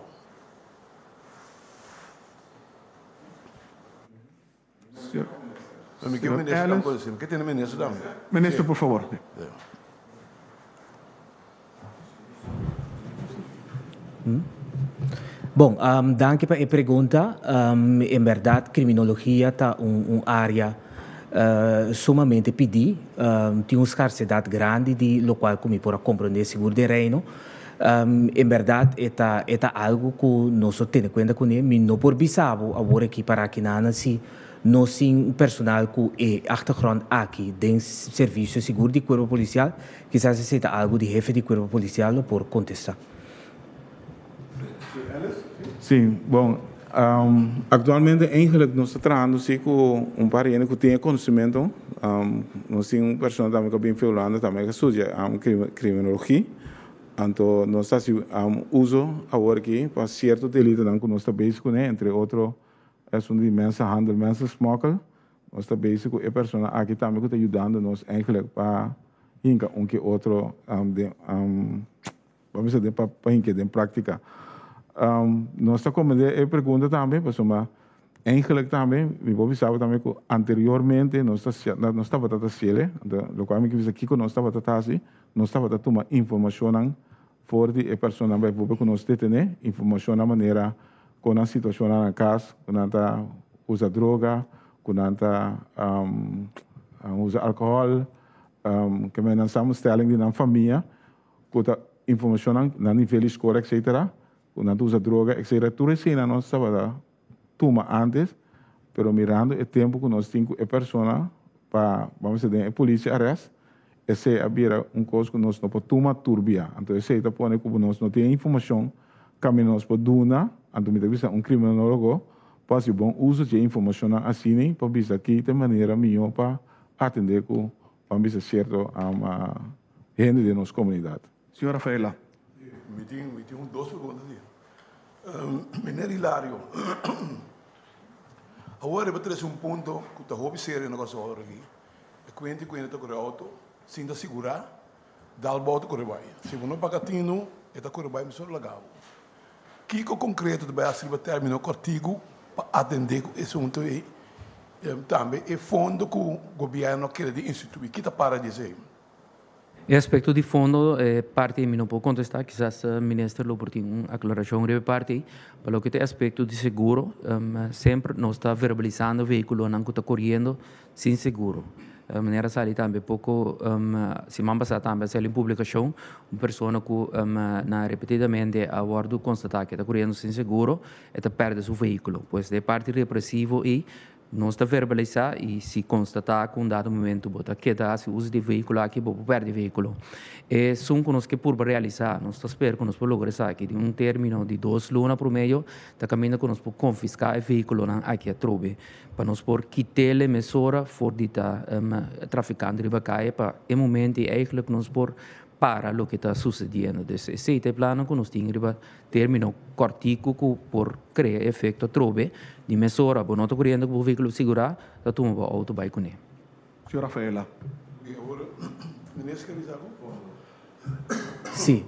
Mi ke minister tambe, mi ke tende minister tambe. Minister, por favor. Bon, danki pa e pregunta. En bèrdat kriminologia ta un área sumamente pidí. Tin un skarsedat grandi di lokual ku mi por a komprondé sigur den Reino. En bèrdat e ta e ta algu ku nos lo tene kuenta kuné. Mi no por bisa bo awor aki para akinan si Nos tin un personal ku e achtergrond aki den servisio sigur di Kuerpo Polisial, kisas esei ta algu di hefe di Kuerpo Polisial lo por kontestá. Sí, bon, aktualmente eigenlijk nos ta trahando sí ku un par hende ku tin e konosementu. Nos tin un persona tambe ku a bin for Hulanda tambe ku a studia kriminologi. Anto nos ta hasi uso awor aki pa sierto delitonan ku nos ta bezig kuné, entre otro Esun di mensenhandel, mensensmokkel. Nos ta bezig ku e persona aki tambe ku ta yudando nos eigenlijk pa hinka un ke otro den, bo bisa den pa hinka den práktika. Nos ta komprendé e pregunta tambe pasobra eigenlijk tambe mi por bisa bo tambe ku anteriormente nos ta nos tabata ta hasiel, anto lokual mi ke bisa kiko nos tabata ta hasi, nos tabata tuma informashonnan For di e personanan bijvoorbeeld ku nos detené, informashonnan manera kon nan situashonnan na kas, ku nan ta usa droga, Ku nan ta usa alkohòl, ke men nan samenstelling di nan famia, ku ta informashonnan na nivel di skol etcetera, ku nan ta usa droga etcetera, tur eseinan nos tabata tuma antes, pero mirando e tempu ku nos tin ku e persona pa bamos a den e politie arrest, esei a bira un kos ku nos no por tuma tur bia. Anto esei ta pone ku nos no tin e informashon kaminda nos por duna, anto mi ta bisa un kriminologo Pa hasi bon uso dje informashonnan asini pa bisa ki ta e manera mihó pa atendé ku ban bisa sierto hende den nos komunidat. Señor Rafaela. Mi tin mi tin un dos pregunta si. Meneer Hilario, awor riba trese un punto ku ta hopi serio na Kòrsou awor aki. E kuenti ku hende ta kore outo sin ta sigurá, dal bo outo kore bai. Si bo no paga tinu, e ta kore bai mesora laga bo. Kiko konkreto ta bai hasi riba término kòrtigu pa atendé ku e asuntu ei? Tambe e fondo ku gobièrnu a kere di instituí, ki ta para di esei? E aspekto di fondo, e parti ei mi no por kontestá, kisas minister lo por tin un aklarashon riba e parti ei. Pa loke ta e aspekto di seguro, semper nos ta verbalisando vehíkulonan ku ta koriendo sin seguro. Manera a sali tambe poko siman pasá tambe a sali un publikashon, un persona ku na repetidamente a wòrdu konstatá ke ta kuriendo sin seguro, e ta pèrdè su vehíkulo. Pues den e parti represivo ei nos ta verbalisá i si konstatá ku un dado momento bo ta keda hasi uso di e vehíkulo aki bo por pèrdè e vehíkulo. Esun ku nos ke purba realisá, nos ta spera ku nos por logra esaki den un término di dos luna promedio ta kaminda ku nos por konfiská e vehíkulonan aki atrobe. Pa nos por kit'el e mesora for di ta trafikante riba kaya pa e momento ei eigenlijk nos por para loke ta susediendo. Dus esei ta e plannan ku nos tin riba término kòrtiku ku por krea efekto atrobe di mesora. Bo no ta kuriendo ku bo vehíkulo sigurá, ta tuma bo outo bai kuné. Señor Rafaela. Sí,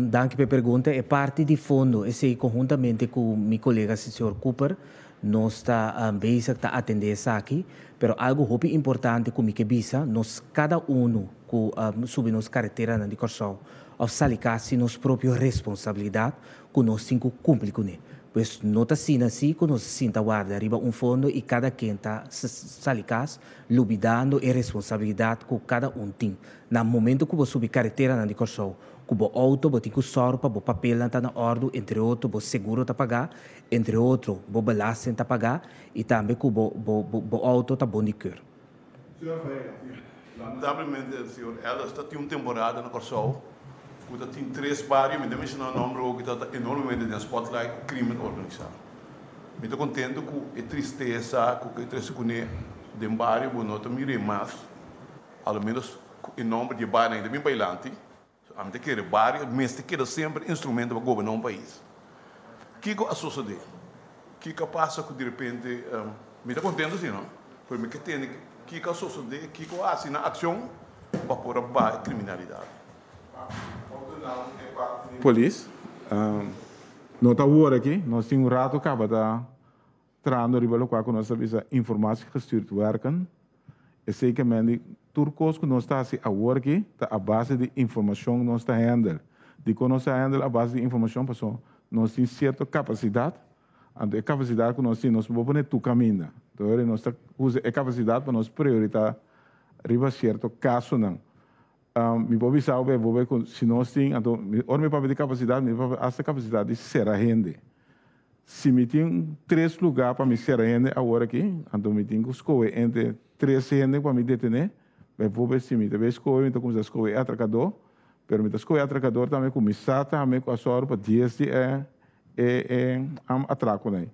danki pa e pregunta. E parti di fondo, esei konhuntamente ku mi kolega señor Cooper, nos ta bezig ta atendé esaki. Pero algu hopi importante ku mi ke bisa, nos kada unu ku subi nos kareteranan di Kòrsou òf sali kas tin nos propio responsabilidat ku nos tin ku kumpli kuné. Pues no ta asina si ku nos sinta warda riba un fondo i kada ken ta sali kas lubidando e responsabilidat ku kada un tin. Na momento ku bo subi kareteranan di Kòrsou ku bo outo bo tin ku sòru pa bo papelnan ta na òrdu, entre otro bo seguro ta pagá, entre otro bo belasting ta pagá i tambe ku bo bo bo outo ta bon di keur. Señor Vega, Lamentablemente señor Ellis ta tin un temporada na Kòrsou ku ta tin tres bario, mi ta menshoná nòmber awor ku ta enormemente den spotlight ku krimen organisá. Mi ta kontento ku e tristesa ku e trese kuné den bario bo no ta mir'é mas, a lo ménos ku e nòmber di e barionan ei ta bin bailanti. Ami ta kere bario mester keda semper instrumento pa goberná un pais. Kiko a sosodé? Kiko a pasa ku direpente mi ta kontento si no, pero mi ke tende kiko a sosodé, kiko a hasi na akshon pa por a baha e kriminalidat. Polis, No ta awor aki, nos tin un rato kaba ta trahando riba lokual ku nos ta bisa informatiegestuurd werken. Esei ke men di tur kos ku nos ta hasi awor aki ta a base di informashon nos ta handle. Dikon nos ta handle a base di informashon? Pasobra nos tin sierto kapasidat, anto e kapasidat ku nos tin nos no por pone tur kaminda. Entonces nos ta usa e kapasidat pa nos prioritá riba sierto kasonan. Mi por bisa bo bijvoorbeeld ku si nos tin, anto ora mi papia di kapasidat mi papia asta kapasidat di sera hende. Si mi tin tres lugá pa mi sera hende awor aki, anto mi tin ku skohe entre tres hende pa mi detené. Bijvoorbeeld si mi ta bay skohe, mi ta kuminsá skohe e atrakadó, pero mi ta skohe e atrakador tambe ku mi sa tambe ku a sòru pa dies di e e e atrakonan ei.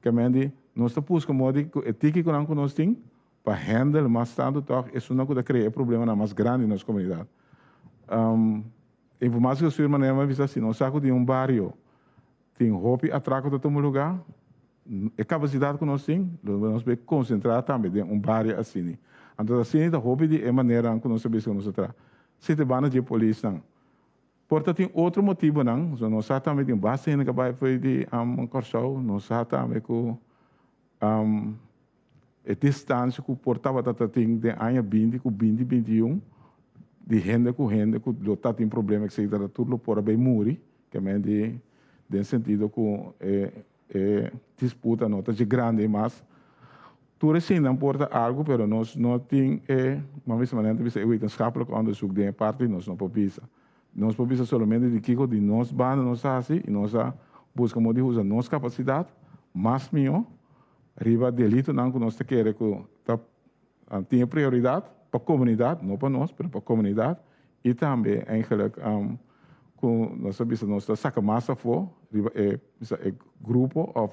Kementi nos ta buska modo di ku e tiki kunan ku nos tin Pa handle mas tantu tòg esunnan ku ta krea e problemanan mas grandi den nos komunidat. Informatie gestuurd manera mi a bisa si nos sa ku den un bario tin hopi atrako ta tuma lugá, e kapasidat ku nos tin lo nos por konsentrá tambe den un bario asini. Anto asini ta hopi di e maneranan ku nos ta bisa ku nos ta traha. Si ta e banda dje polisnan. Por ta tin otro motibonan, nos sa tambe tin basta hende ku a bai for di Kòrsou, nos sa tambe ku E distancia cu por tabata ta tin den aña binti cu binti binti i un di hende cu hende cu lo ta tin problema etcetera tur lo por a bay muri ke men di den sentido cu e e disputa no ta dje grandi mas. Tur eseinan por ta algu, pero nos no tin e, ban bisa manera nan ta bisa, e wetenschappelijk onderzoek den e parti nos no por bisa. Nos por bisa solamente di kiko di nos banda nos a hasi i nos a buska modo di usa nos kapasidat mas mihó riba delitonan ku nos ta kere ku ta tin e prioridat pa komunidat, no pa nos, pero pa komunidat i tambe eigenlijk ku nos a bisa nos ta saka mas afó riba e bisa e grupo òf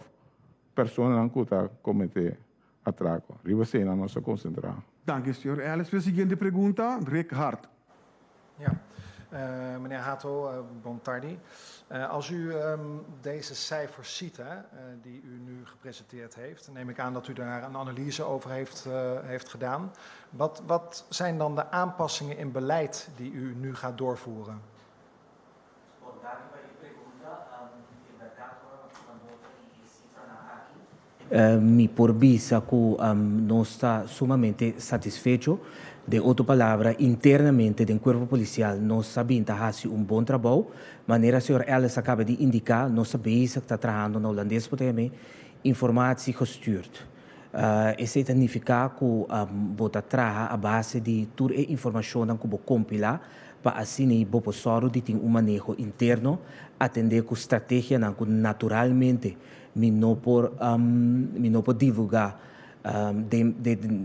personanan ku ta kometé atrako. Riba eseinan nos ta konsentrá. Danki, señor Ellis. P'e siguiente pregunta, Rick Hart. Ja, meneer Hato, bon tardi. Als u deze cijfers ziet, hè, die u nu gepresenteerd heeft, neem ik aan dat u daar een analyse over heeft, heeft gedaan. Wat, wat zijn dan de aanpassingen in beleid die u nu gaat doorvoeren? Bon, danki pa e pregunta. En berdad ora nos tuma nota di e cifranan aki, mi por bisa cu nos ta sumamente satisfecho. Den otro palabra, internamente den Cuerpo Policial nos a bin ta haci un bon trabou. Manera señor Ellis a caba di indica, nos ta bezig ta trahando na Holandes por ta yam'e informatie gestuurd. Esey ta nifica cu bo ta traha a base di tur e informacionnan cu bo compila pa asina bo por sòru di tin un maneho interno, atendé ku strategianan ku naturalmente mi no por mi no por divulgá den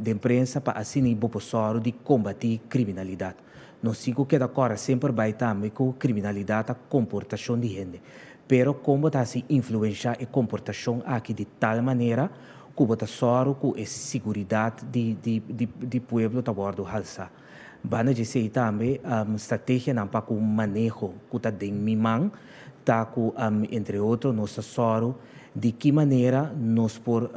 den prensa pa asina bo por sòru di kombatí kriminalidat. Nos tin ku keda kòrda semper bai tambe ku kriminalidat ta komportashon di hende, pero kon bo ta hasi influenshá e komportashon aki di tal manera ku bo ta sòru ku e siguridat di di di pueblo ta wòrdu halsá. Banda di esei tambe strategianan pa ku maneho ku ta den mi man ta ku entre otro nos ta sòru di ki manera nos por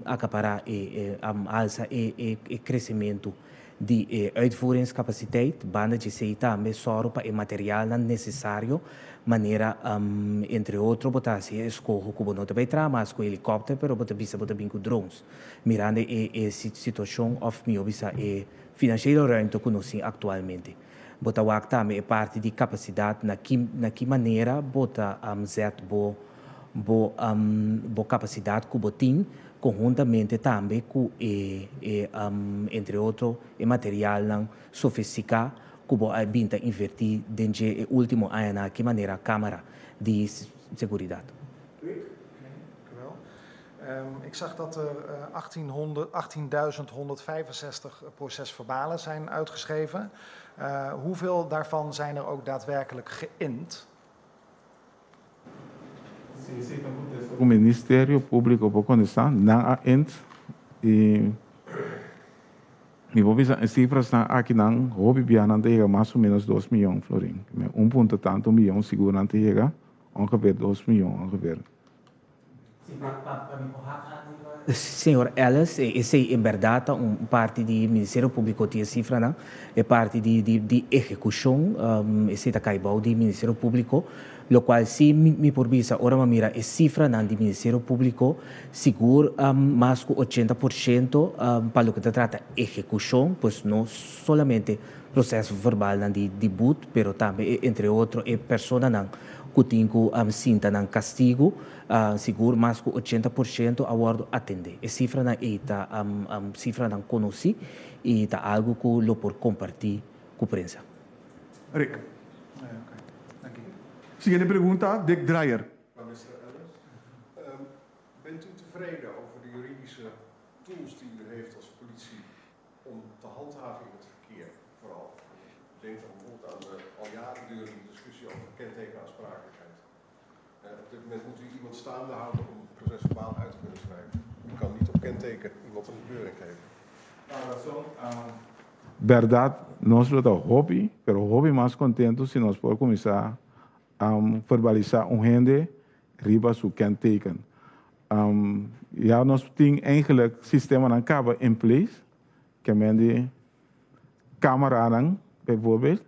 akapará e alsa e kresementu di e uitvoeringscapaciteit. Banda di esei tambe sòru pa e materialnan nesesario manera entre otro bo ta hasi e eskoho ku bo no ta bai traha mas ku helikòpter pero bo ta bisa bo ta bin ku drones mirando e situashon òf mihó bisa e Financiële ruimte ku nos tin aktualmente. Bo ta wak tambe e parti di kapasidat na ki na ki manera bo ta zet bo bo bo kapasidat ku bo tin konhuntamente tambe ku e e entre otro e materialnan sofistiká ku bo a bin ta invertí den dje e último añanan aki manera kámara di seguridat. Ik zag dat er 18.165 procesverbalen zijn uitgeschreven. Hoeveel daarvan zijn er ook daadwerkelijk geïnd? Si esei ta kontesta ku Ministerio Públiko por kontestá, nan a ind i mi por bisa e sifrasnan akinan hopi bia nan ta yega mas o ménos dos miyon florin. Un punto tantu miyon sigur nan ta yega, ongeveer dos miyon ongeveer. Señor Ellis, esey en berdad ta un parti di Ministerio Publico tin e cifranan, e parti di di ehecucion esey ta cay bou di Ministerio Publico, locual si mi por bisa ora mi a mira e cifranan di Ministerio Publico sigur mas cu 80% pa loke ta trata ehecucion, pues no solamente proceso verbalnan di di boet, pero tambe entre otro e personanan ku tin ku sinta nan kastigu, sigur mas ku 80% a wòrdu atendé. E sifranan ei ta sifranan konosí i ta algu ku lo por kompartí ku prensa. Rick. Siguiente pregunta, Dick Drayer. Pa Mister Ellis. Bent u tevreden over de juridische tools die u heeft als politie om te handhaven in het verkeer vooral? Denk dan bijvoorbeeld aan de al jaren durende discussie over kentekenaansprakelijkheid. Op dit moment moet u iemand staande houden om het proces verbaal uit te kunnen schrijven. U kan niet op kenteken iemand een bekeuring geven. Berdad, nos lo ta hopi, pero hopi mas contento si nos por cuminsa verbalisa un hende riba su kenteken. Ya nos tin eigenlijk sistemanan caba in place, ke men di camaranan bijvoorbeeld,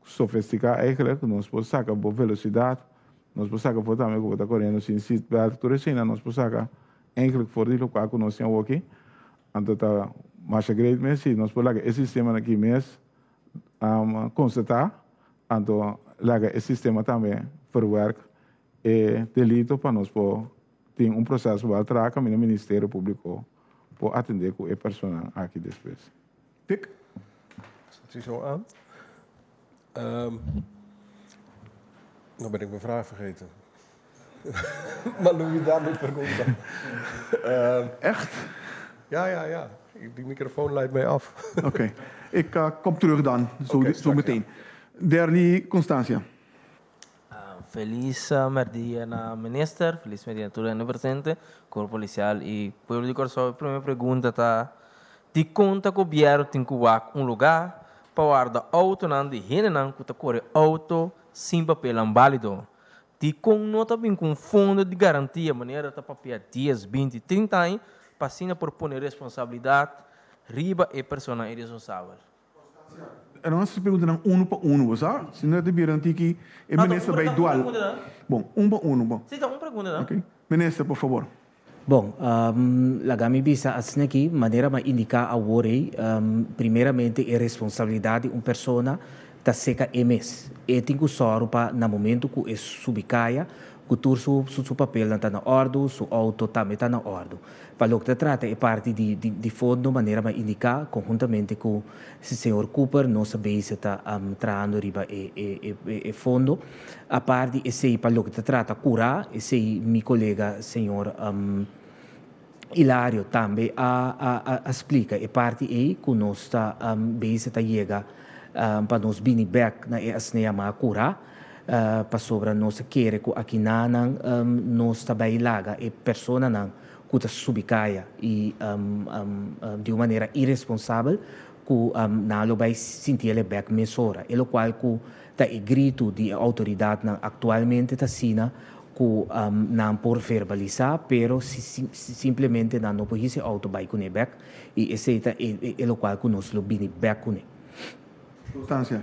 sofistica eigenlijk, nos por saca bo velocidad, nos por saca for tambe cu bo ta coriendo sin seatbelt, tur esina nos por saca eigenlijk for di locual cu nos tin awoki. Anto ta masha great mes si nos por laga e sistemanan aki mes constata, anto laga e sistema tambe verwerk e delito pa nos por tin un proceso bal traha caminda Ministerio Publico. por atendé ku e personanan aki despues. Dick. Staat hij zo aan? Nou ben ik mijn vraag vergeten. Maar Louis, daar moet pregunta. Echt? Ja. Die microfoon leidt mij af. Oké. Okay. Ik kom terug dan, zo, okay, zo meteen. Ja. Derly Constancia. Felis merdia na minister, felis merdia na tur presente, Cuerpo Policial y pueblo di Corsou. Prome pregunta ta, dicon ta gobierno tin cu wak un lugar pa warda autonan di hendenan cu ta core auto sin papelnan balido? Dicon no ta bin cu un fondo di garantia manera ta papia 10, 20, 30 aña pa asina por pone responsabilidad riba e personanan irresponsabel? No hasi preguntanan unu pa unu, bo sa? Si no ta bira un tiki e minister bai dual. Bon, un pa unu, bon. Si, ta un pregunta nan. Ok. Minister, por fabor. Bon, laga mi bisa asina aki, manera mi a indiká awor ei, primeramente e responsabilidat di un persona ta seka e mes. E tin ku sòru pa na momentu ku e subi kaya, ku tur su su papelnan ta na òrdu, su outo tambe ta na òrdu. Pa loke ta trata e parti di di fondo, manera mi a indiká, konhuntamente ku señor Cooper nos a bezig ta trahando riba e e e fondo. Apart di esei pa loke ta trata kurá, esei mi kolega señor Hilario tambe a a a splika e parti ei ku nos ta bezig ta yega pa nos bini bèk na e asina yamá kurá, pasobra nos a kere ku akinanan nos ta bai laga e personanan ku ta subi kaya i di un manera iresponsabel ku nan lo bai sinti el e bèk mesora. E lokual ku ta e gritu di e outoridatnan aktualmente ta asina ku nan por verbalisá, pero simplemente nan no por hisa e outo bai kuné bèk i esei ta e lokual ku nos lo bini bèk kuné. Constancia.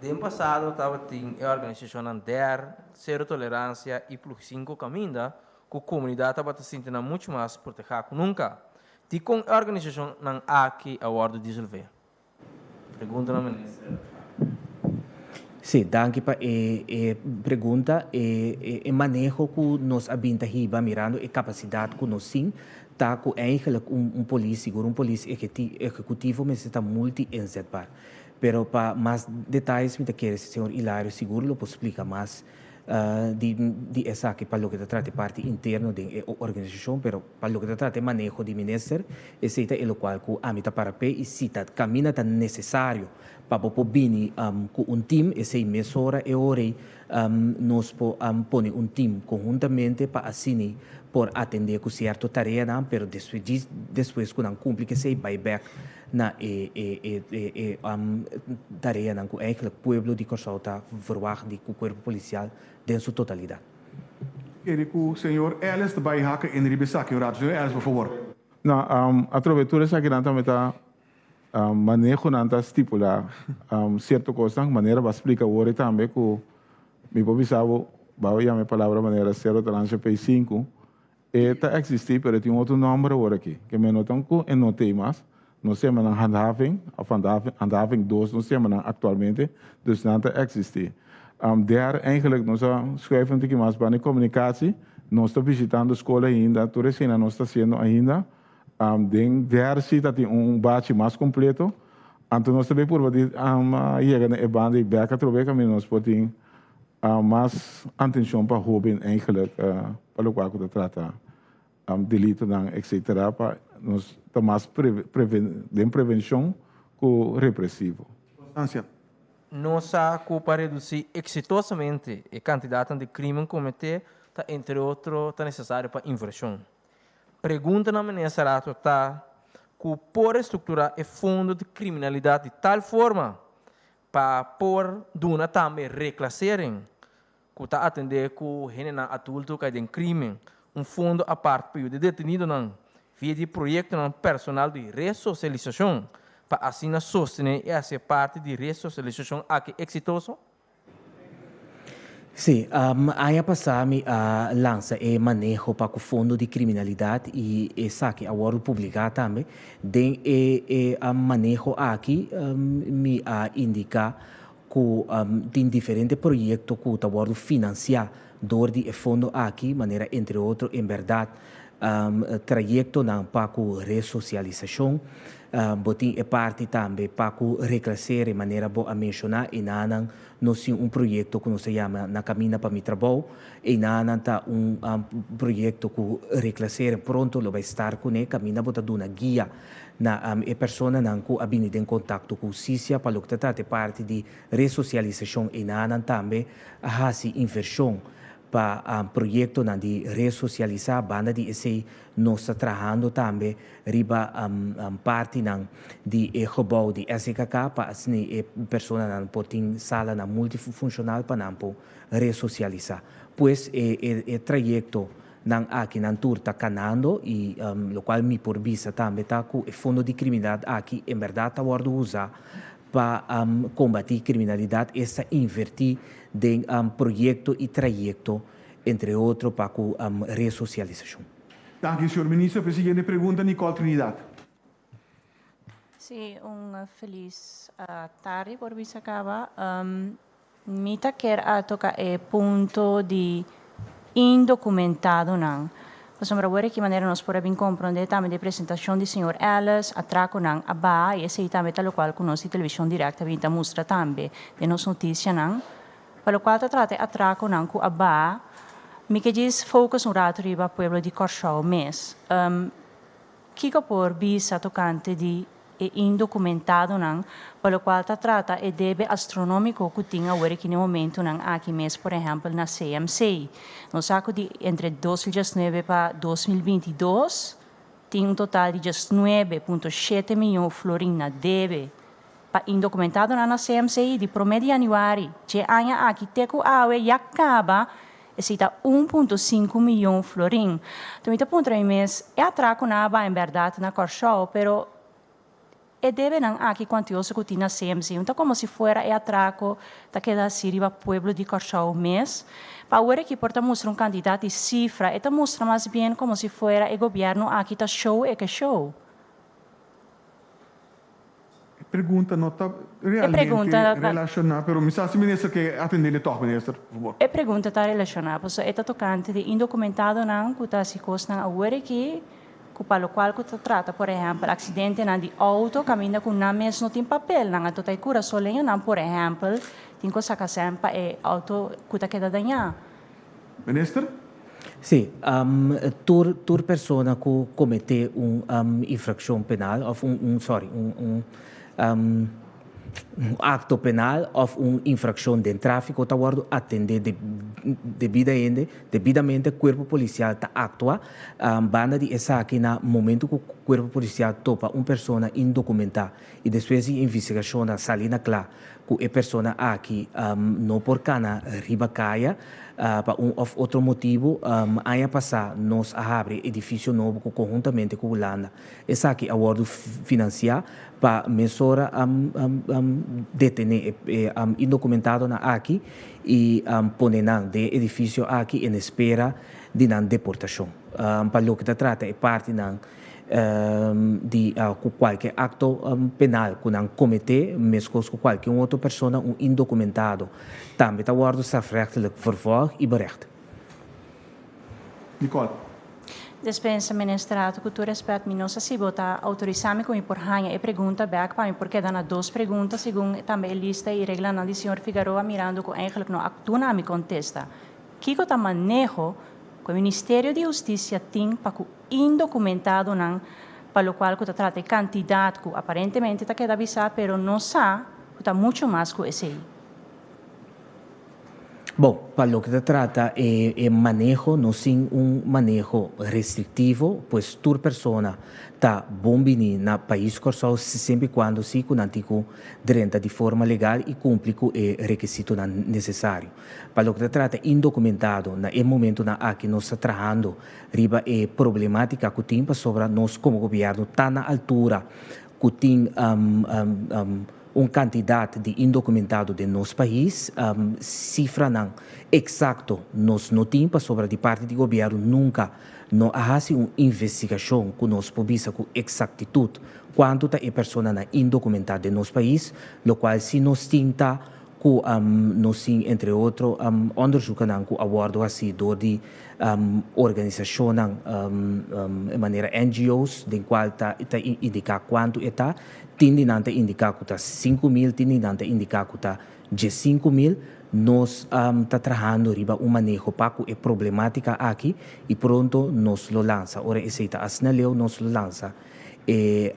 Den pasado tabatin e organisashonnan der, Sero Toleransia i Plug Sinku kaminda ku komunidat tabata sinti nan muchu mas protehá ku nunka. Dikon e organisashonnan aki a wòrdu disolvé? Pregunta na minister. Sí, danki pa e e pregunta. E e maneho ku nos a bin ta hiba mirando e kapasidat ku nos tin ta ku eigenlijk un un polis, sigur un polis ehekutivo mester ta multi-inzetbaar. Pero pa mas detayes mi ta kere señor Hilario sigur lo por splika mas di di esaki pa loke ta trata e parti interno den e organisashon, pero pa loke ta trata e maneho di minister, esei ta e lokual ku ami ta para p'e i si ta kaminda ta nesesario pa bo por bini ku un tim, esei mesora e ora ei nos por pone un tim konhuntamente pa asini por atendé ku sierto tareanan, pero despues despues ku nan kumpli ku esei bai bèk na e e e e tareanan ku eigenlijk pueblo di Kòrsou ta verwagt di ku kuerpo polisial den su totalidat. Kere ku señor Ellis ta bai haka in riba esaki un rato. Señor Ellis, por fabor. No, atrobe tur esakinan tambe ta manehonan ta stipula sierto kosnan, manera bo a splika awor e tambe ku mi por bisa bo, bo a yama e palabra manera sero tolerancia pei sinku, E ta existi pero e tin otro nomber awor aki. Ke men no tan cu e no tey mas. Nos yama nan handhaving of handhaving dos nos yama nan actualmente. Dus nan ta existi. Der eigenlijk nos a schuif un tiki mas banda di comunicatie. Nos ta visitando school ainda. Tur esina nos ta haciendo ainda. Den der si ta tin un bachi mas completo. Anto nos ta bay purba di yega na e banda y bek atrobe caminda nos por tin Mas atencion pa hoben eigenlijk pa locual cu ta trata delitonan etcetera pa nos ta mas den prevencion cu represivo. Constancia. Nos sa cu pa reduci exitosamente e cantidadnan di crimen comete ta entre otro ta necesario pa inversion. Pregunta na Minister Rato ta cu por restructura e fondo di criminalidad di tal forma Pa por duna tambe reclassering, cu ta atende cu hendenan adulto cay den crimen, un fondo apart pa yuda detenidonan via di proyectonan personal di resocialisacion, pa asina sostene y haci e parti di resocialisacion aki exitoso. Sí, aña pasá mi a lansa e maneho pa ku fondo di kriminalidat i esaki a wòrdu publiká tambe. Den e e maneho aki mi a indiká ku tin diferente proyekto ku ta wòrdu finansiá dor di e fondo aki, manera entre otro en bèrdat. Trayektonan pa ku resosialisashon. Bo tin e parti tambe pa ku reklasere manera bo a menshoná. Enanan nos tin un proyekto ku nos ta yama Na Kaminda pa Mi Trabou. Enanan ta un proyekto ku reklasere pronto lo bai start kuné kaminda bo ta duna guia na e personanan ku a bini den kontakto ku hustisia pa loke ta trata e parti di resosialisashon. Enanan tambe a hasi invershon Pa proyektonan di resosialisá, banda di esei nos ta trahando tambe riba partinan di e gebou di SEKK pa asina e personanan por tin salanan multifunshonal pa nan por resosialisá. Pues e trayektonan aki nan tur ta kanando i lokual mi por bisa tambe ta ku e fondo di kriminalidat aki en bèrdat ta wòrdu usá Pa kombatí kriminalidat esta invertí den proyekto i trayekto, entre otro pa ku resosialisashon. Danki, señor Minister. Pa e siguiente pregunta, Nicole Trinidad. Sí, un felis tardi por bisa caba. Mi ta kier a toca e punto di indocumentadonan. Pasobra awor aki manera nos por a bin comprende tambe di e presentacion di señor Ellis, atraconan a baha y esey tambe ta locual cu nos di Television Direct a bin ta mustra tambe den nos noticianan. Pa locual ta trata e atraconan cu a baha, mi ke djis focus un rato riba pueblo di Corsou mes. Kiko por bisa tokante di e indokumentadonan pa lokual ta trata e debe astronómiko ku tin awor aki na e momentunan aki mes, por ehèmpel na CMC? Nos sa ku di entre 2019 pa 2022 tin un total di 19.7 mion florin na debe pa indokumentadonan na CMC i di promé di yanüari dje aña aki te ku awe ya kaba Esei ta 1.5 miyon florin. Anto mi ta puntra mi mes, e atraco nan a bai en berdad na Kòrsou, pero e debenan aki kuantioso ku tin na CMC, no ta komo si fuera e atraco ta keda hasi riba pueblo di Kòrsou mes? Pa awor aki por ta mustra un kantidat di sifra, e ta mustra mas bien komo si fuera e gobièrnu aki ta show e ke show. E pregunta no ta realmente relashoná, pero mi sa si minister ke atendé tòg, minister, por fabor. E pregunta ta relashoná, pasobra e ta tokante di indokumentadonan ku ta hasi kosnan awor aki, ku pa lokual ku ta trata, por ehèmpel, aksidentenan di outo kaminda ku nan mes no tin papelnan, anto ta e kurasoleñonan, por ehèmpel, tin ku saka sèn pa e outo ku ta keda dañá. Minister? Sí, tur tur persona ku kometé un infrakshon penal òf un un sorry un un un akto penal òf un infrakshon den tráfiko ta wòrdu atendé debidamente debidamente kuerpo polisial ta aktua banda di esaki na momentu ku kuerpo polisial topa un persona indokumentá i despues di investigashonnan sali na kla ku e persona aki no por kana riba kaya pa un òf otro motibu. Aña pasá nos a habri e edifisio nobo ku konhuntamente ku Hulanda. Esaki a wòrdu finansiá pa mesora detené e indokumentadonan aki i pone nan den e edifisio aki en espera di nan deportashon. Pa loke ta trata e partinan di ku kualke akto penal ku nan kometé, meskos ku kualke un otro persona, un indokumentado tambe ta wòrdu strafrechtelijk vervolgd i berecht. Nicole. Despensa, Minister Hato, ku tur rèspèt mi no sa si bo ta outorisá mi ku mi por haña e pregunta bèk pa mi por keda na dos pregunta segun tambe e lista i reglanan di señor Figaroa mirando ku eigenlijk no a duna mi kontesta. Kiko ta maneho ku e Ministerio di Hustisia tin pa ku Indokumentadonan pa lokual ku ta trata e kantidat ku aparentemente ta keda bisá pero no sa ku ta muchu mas ku esei. Bon, pa loke ta trata e e maneho nos tin un maneho restriktivo, pues tur persona ta bon bini na pais Kòrsou semper i kuando si ku nan tin ku drenta di forma legal i kumpli ku e rekisitonan nesesario. Pa loke ta trata indokumentado na e momentonan aki nos ta trahando riba e problematica cu tin pasobra nos como gobierno ta na altura cu tin un cantidad di indocumentado den nos pais. Cifranan exacto nos no tin pasobra di parti di gobierno nunca no a haci un investigacion cu nos por bisa cu exactitud cuanto ta e personanan indocumenta den nos pais. Locual si nos tin ta. ku nos tin entre otro onderzoekennan ku a wòrdu hasi dor di organisashonnan manera NGO's den kual ta ta indiká kuantu e ta. Tin di nan ta indiká ku ta 5000, tin di nan ta indiká ku ta 15.000. Nos ta trahando riba un maneho pa ku e problemátika aki i pronto nos lo lansa. Ora esei ta asina leu nos lo lansa e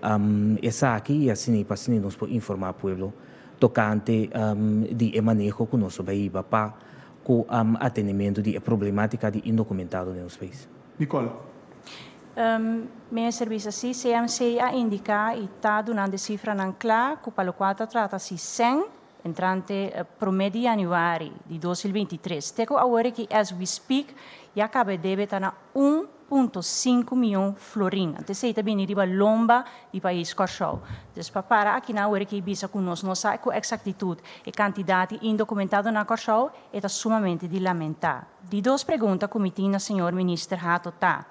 esaki i asina i pa asina nos por informá pueblo tokante di e maneho ku nos lo bai hiba pa ku atendementu di e problemátika di indokumentado den nos pais. Nicole. Minister bisa si CMC a indiká i ta dunando e sifranan kla ku pa lokual ta trata si sèn entrante promé di yanüari di 2023 te ku awor aki as we speak ya kaba e debe ta na 1,5 mion florin. Anto esei ta bini riba lomba di pais Kòrsou. Dus pa para akinan awor aki bisa ku nos no sa ku eksaktitut e kantidat di indokumentado na Kòrsou e ta sumamente di lamentá. Di dos pregunta ku mi tin na señor Minister Hato ta,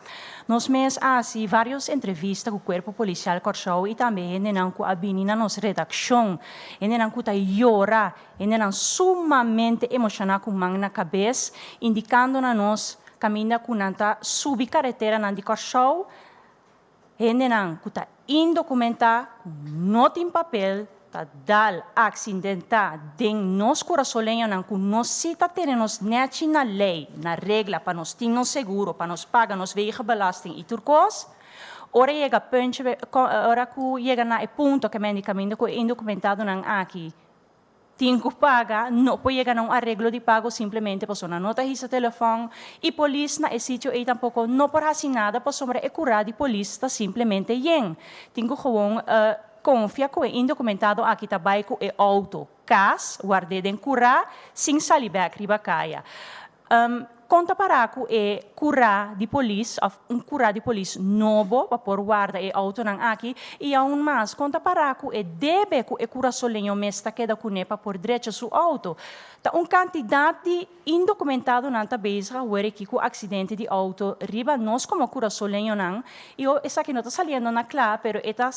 Nos mes a hasi vários entrevista ku Kuerpo Polisial Kòrsou i tambe hendenan ku a bini na nos redakshon, hendenan ku ta yora, hendenan sumamente emoshoná ku man na kabes, indikando na nos kaminda ku nan ta subi kareteranan di Kòrsou, Hendenan ku ta indokumentá, ku no tin papel, ta dal aksidentá den nos kurasoleñonan ku no si ta tene nos nèchi na lei, na regla pa nos tin nos seguro, pa nos paga nos wegenbelasting i tur kos. Ora yega puntje, ora ku yega na e punto ke men di kaminda ku e indokumentadonan aki Tin ku paga, no por yega na un areglo di pago simplemente pasobra nan no ta hisa telefòn i polis na e sitio ei tampoko no por hasi nada pasobra e kurá di polis ta simplemente yen. Tin ku gewoon konfia ku e indokumentado aki ta bai ku e outo kas ward'é den kurá sin sali bèk riba kaya. Kon ta pará ku e kurá di polis òf un kurá di polis nobo pa por warda e outonan aki? I aun mas, kon ta pará ku e debe ku e kurasoleño mes ta keda kuné pa por drecha su outo? Ta un kantidat di indokumentadonan ta bezig awor aki ku aksidente di outo riba nos komo kurasoleñonan i esaki no ta saliendo na kla pero e ta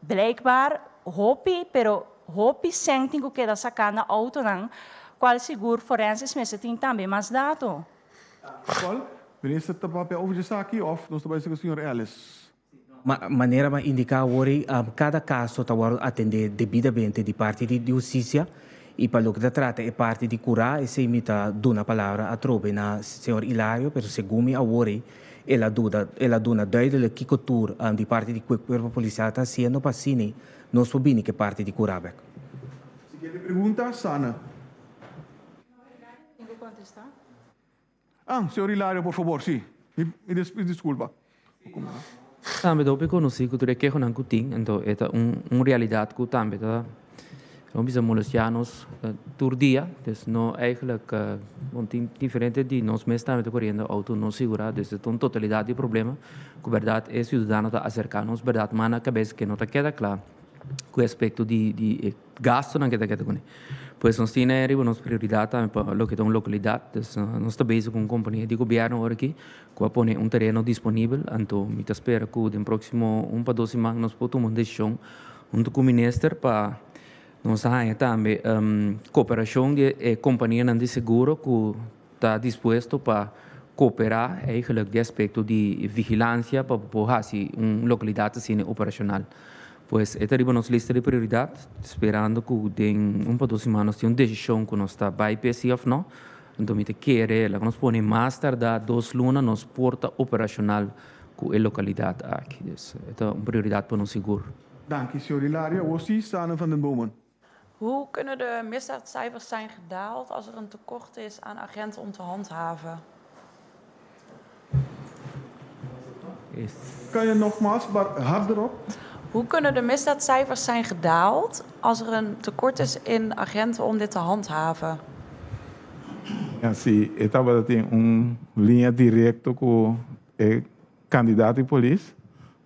Blijkbaar hopi, pero hopi sèn tin ku keda saká na outonan, kual sigur forensics mester tin tambe mas dato. Paul, Minister ta papia over di esaki of nos ta bai esaki señor Ellis? Ma manera m'a indiká awor ei, kada kaso ta wòrdu atendé debidamente di parti di hustisia i pa loke ta trata e parti di kurá esei mi ta duna palabra atrobe na señor Ilario, pero segun mi awor ei El a duda, el a duna duidelijk kiko tur di parti di Cuerpo Policial ta haciendo pa asina nos por bini ke parti di Curabek. Siguiente pregunta, Sanne. Tengo contesta. Ah, señor Hilario, por favor, si. Mi disculpa. Tambe ta hopi conoci cu tur e kehonan cu tin, anto e ta un realidad cu tambe ta Lo bisa molestia nos tur dia, dus no eigenlijk, bon tin diferente di nos mes tambe ta coriendo auto no sigura, dus e ta un totalidad di problema cu berdad e ciudadano ta acerca nos berdad man na cabes ke no ta keda cla cu e aspecto di di e gastonan ke ta keda cune. Pues nos tin riba nos prioridad tambe pa loke ta un localidad, dus nos ta bezig cu un compania di gobierno ora aki cu a pone un tereno disponibel, anto mi ta spera cu den proximo un pa dos siman nos por tuma un decision Huntu ku minister pa nos a haña tambe koperashon di e kompanianan di seguro ku ta dispuesto pa koperá eigenlijk di aspekto di vigilansia pa por hasi un lokalidat asina operashonal. Pues e ta riba nos lista di prioridat sperando ku den un pa dos siman nos tin un desishon ku nos ta bai p'e si òf no. Anto mi ta kere laga nos pone mas tardá 2 luna nos por ta operashonal ku e lokalidat aki. Dus e ta un prioridat pa nos sigur. Danki, señor Hilario. Awor sí, Sanne van den Boomen. Hoe kunnen de misdaadcijfers zijn gedaald als er een tekort is aan agenten om te handhaven? Kan je nogmaals, maar harderop? Hoe kunnen de misdaadcijfers zijn gedaald als er een tekort is in agenten om dit te handhaven? Ja, si e tabata tin un liña directo cu e candidato di polis,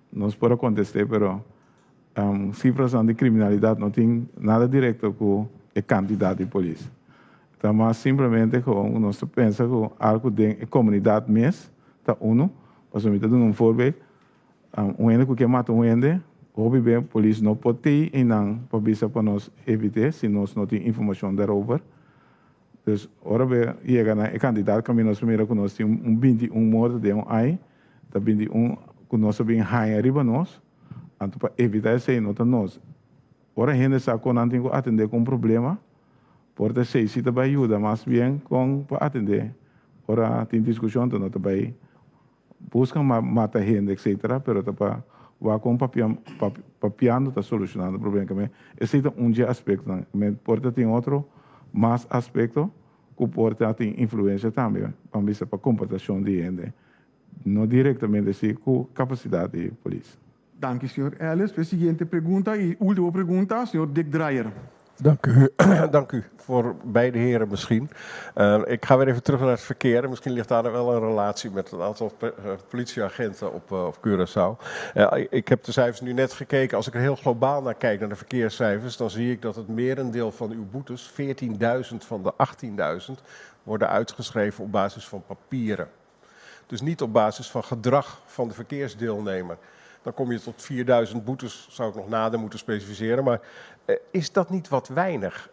nos por a contest'é, pero cifrasnan di criminalidad no tin nada directo cu e cantidad di polis. Ta mas simplemente cu nos ta pensa cu algo den e comunidad mes ta uno, pasobra mi ta duna un voorbeeld, un hende cu ke mata un hende, Hopi be polis no por tei einan pa bisa pa nos evit'é si nos no tin informashon daarover. Dus ora be yega na e kantidat kaminda nos mira ku nos tin un 21 morto den un ai, ta 21 ku nos a bin haña riba nos, anto pa evitá esei no ta nos. Ora hende sa kon nan tin ku atendé ku un problema, por ta esei si ta bai yuda mas bien kon pa atendé. Ora tin diskushon ta no ta bai Busca mata hende etc. Pero ta pa wak con papia papiando ta solucionando problema kame esey ta un dje aspectonan kame por ta tin otro mas aspecto cu por ta tin influencia tambe ban bisa pa comportacion di hende no directamente si cu capacidad di polis. Danki señor Ellis. E siguiente pregunta y ultimo pregunta señor Dick Drayer. Dank u, dank u voor beide heren misschien. Ik ga weer even terug naar het verkeer. Misschien ligt daar wel een relatie met een aantal politieagenten op Curaçao. Ik heb de cijfers nu net gekeken. Als ik er heel globaal naar kijk, naar de verkeerscijfers, dan zie ik dat het merendeel van uw boetes, 14.000 van de 18.000, worden uitgeschreven op basis van papieren. Dus niet op basis van gedrag van de verkeersdeelnemer. Dan kom je tot 4000 boetes, zou ik nog nader moeten specificeren. Maar is dat niet wat weinig?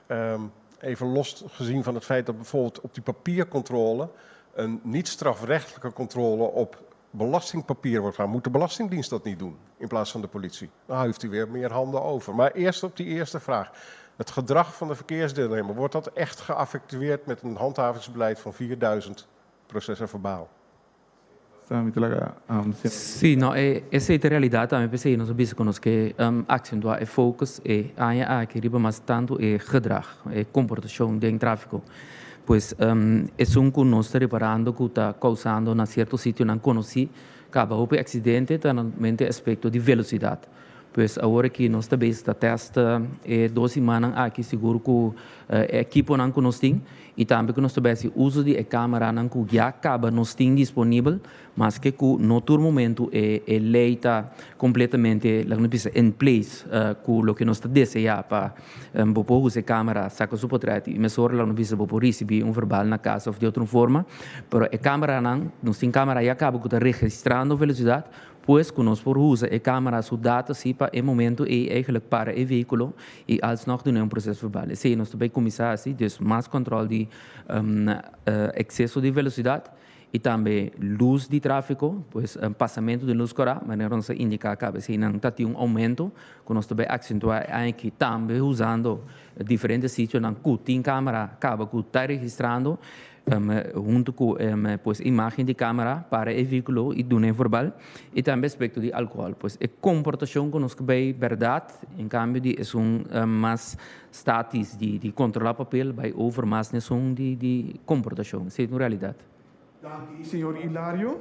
Even los gezien van het feit dat bijvoorbeeld op die papiercontrole een niet strafrechtelijke controle op belastingpapier wordt gedaan. Moet de Belastingdienst dat niet doen in plaats van de politie? Dan heeft u weer meer handen over. Maar eerst op die eerste vraag. Het gedrag van de verkeersdeelnemer, wordt dat echt geaffectueerd met een handhavingsbeleid van 4000 processen verbaal? Sí, no, e esei ta e realidat tambe, p'esei nos a bisa ku nos ke aksentuá e focus e aña aki riba mas tantu e gedrag, e komportashon den tráfiko. Pues esun ku nos ta riparando ku ta kousando na sierto sitionan konosí kaba hopi aksidente ta mente aspekto di velosidat. Pues awor aki nos ta bezig ta test e dos simannan aki sigur ku e ekiponan ku nos tin i tambe ku nos ta bai hasi uso di e kameranan ku ya kaba nos tin disponibel, maske ku no tur momentu e e lei ta kompletamente laga nos bisa in place ku loke nos ta deseá pa bo por usa e kamera saka su potret i mesora laga nos bisa bo por risibí un verbal na kas òf di otro forma, pero e kameranan nos tin kamera ya kaba ku ta registrando velosidat. Pues ku nos por usa e kamera su data si pa e momento ei eigenlijk para e vehíkulo i alsnog duna un proces verbal. Esei nos ta bay kuminsá hasi, dus mas kòntròl di ekseso di velosidat i tambe lus di tráfiko, pues pasamentu di lus kòrá, manera nos a indiká kaba eseinan ta tin un oumento ku nos ta bay aksentuá e aña aki tambe usando diferente sitionan ku tin kamera kaba ku ta registrando. Huntu ku pues imagen di kamera para e vehíkulo i duna e verbal i tambe aspekto di alkohòl. Pues e komportashon ku nos ke bai bèrdat en kambio di esun mas statis di kontrolá papel bai over mas na esun di komportashon. Esei ta un realidat. Danki señor Hilario.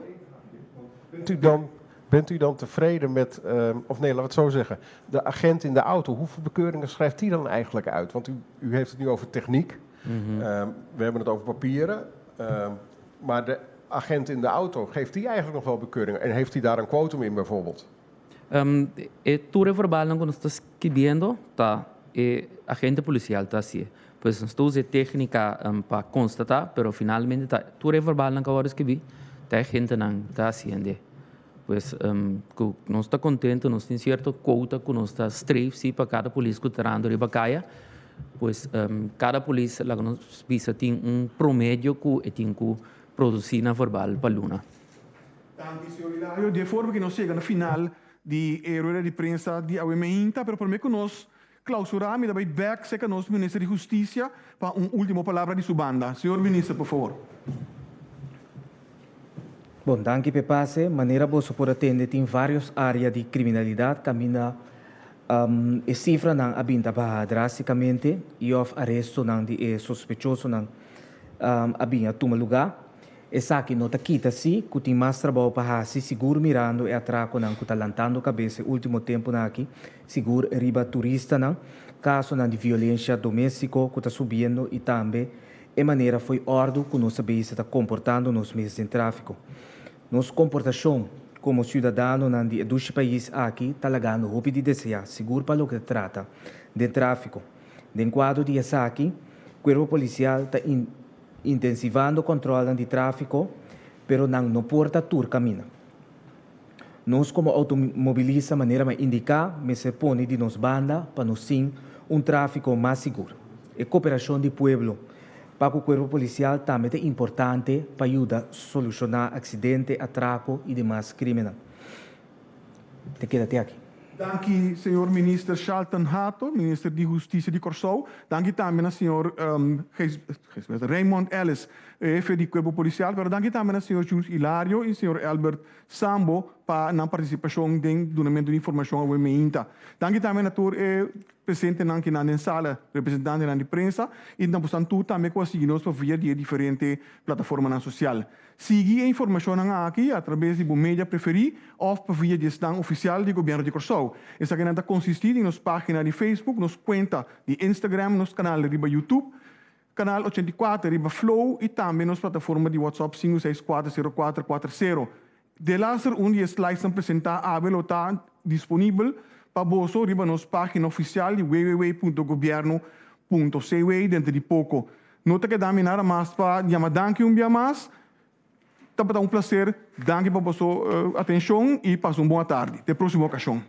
Bent u dan, bent u dan tevreden met, of nee, laten we het zo zeggen, de agent in de auto, hoeveel bekeuringen schrijft die dan eigenlijk uit? Want u heeft het nu over techniek. We hebben het over papieren. Maar de agent in de auto, geeft die eigenlijk nog wel bekeuringen? En heeft hij daar een quotum in bijvoorbeeld? E tur e verbalnan ku nos ta skibiendo ta e agente polisial ta hasié. Pues nos ta usa e téknika pa konstatá, pero finalmente ta tur e verbalnan ku a wòrdu skibí ta e agentenan ta hasiend'e. Pues ku nos ta kontentu, nos tin sierto quota ku nos ta streef si pa kada polis ku ta rando riba kaya. Pues kada polis laga nos bisa tin un promedio ku e tin ku produsí na verbal pa luna. Danki señor Hilario. Di e forma ku nos yega na final di e rueda di prensa di awe meinta, pero prome ku nos klausurá mi ta bai bek serka nos Minister di Hustisia pa un ultimo palabra di su banda. Señor Minister, por favor. Bon, danki p'e pase. Manera boso por a tende tin varios area di kriminalidat kaminda e sifranan a bin ta baha drástikamente i òf arestonan di e sospechosonan a bin a tuma lugá. Esaki no ta kita sí ku tin mas trabou pa hasi, sigur mirando e atrakonan ku ta lantando kabes e último tempunan aki, sigur riba turistanan, kasonan di violensha doméstiko ku ta subiendo i tambe e manera fo'i òrdu ku nos ta bezig ta komportando nos mes den tráfiko. Nos komportashon komo siudadanonan di e dushi pais aki ta lagando hopi di deseá, sigur pa loke ta trata den tráfiko. Den kuadro di esaki, Kuerpo Polisial ta intensivando kòntròlnan di tráfiko, pero nan no por ta tur kaminda. Nos komo outomobilista manera mi a indiká mester pone di nos banda pa nos tin un tráfiko mas sigur. E koperashon di pueblo pa ku kuerpo polisial tambe ta importante pa yuda solushoná aksidente, atrako i demas krímennan. Te keda te aki. Danki señor Minister Shalton Hato, Minister di Hustisia di Kòrsou. Danki tambe na señor Raymond Ellis, hefe di Kuerpo Polisial. Pero danki tambe na señor Jules Hilario i señor Albert Sambo pa nan partisipashon den dunamentu di informashon awe meinta. Danki tambe na tur e presentenan kinan den sala, representantenan di prensa i na bosan tur tambe ku a sigui nos pa via di e diferente plataformanan sosial. Sigui e informashonnan aki atrabes di bo media preferí òf pa via di esnan ofisial di Gobièrnu di Kòrsou. Esakinan ta konsistí di nos página di Facebook, nos kuenta di Instagram, nos kanal riba YouTube, Kanal 84 riba Flow i tambe nos plataforma di WhatsApp 5640440. Delaster un di e slidesnan presentá awe lo ta disponibel pa boso riba nos página ofisial di www.gobierno.cw denter di poko. No ta keda mi nada mas pa yama danki un bia mas. Tabata un placer. Danki pa boso atencion y pasa un bon atardi. Te proximo ocasion.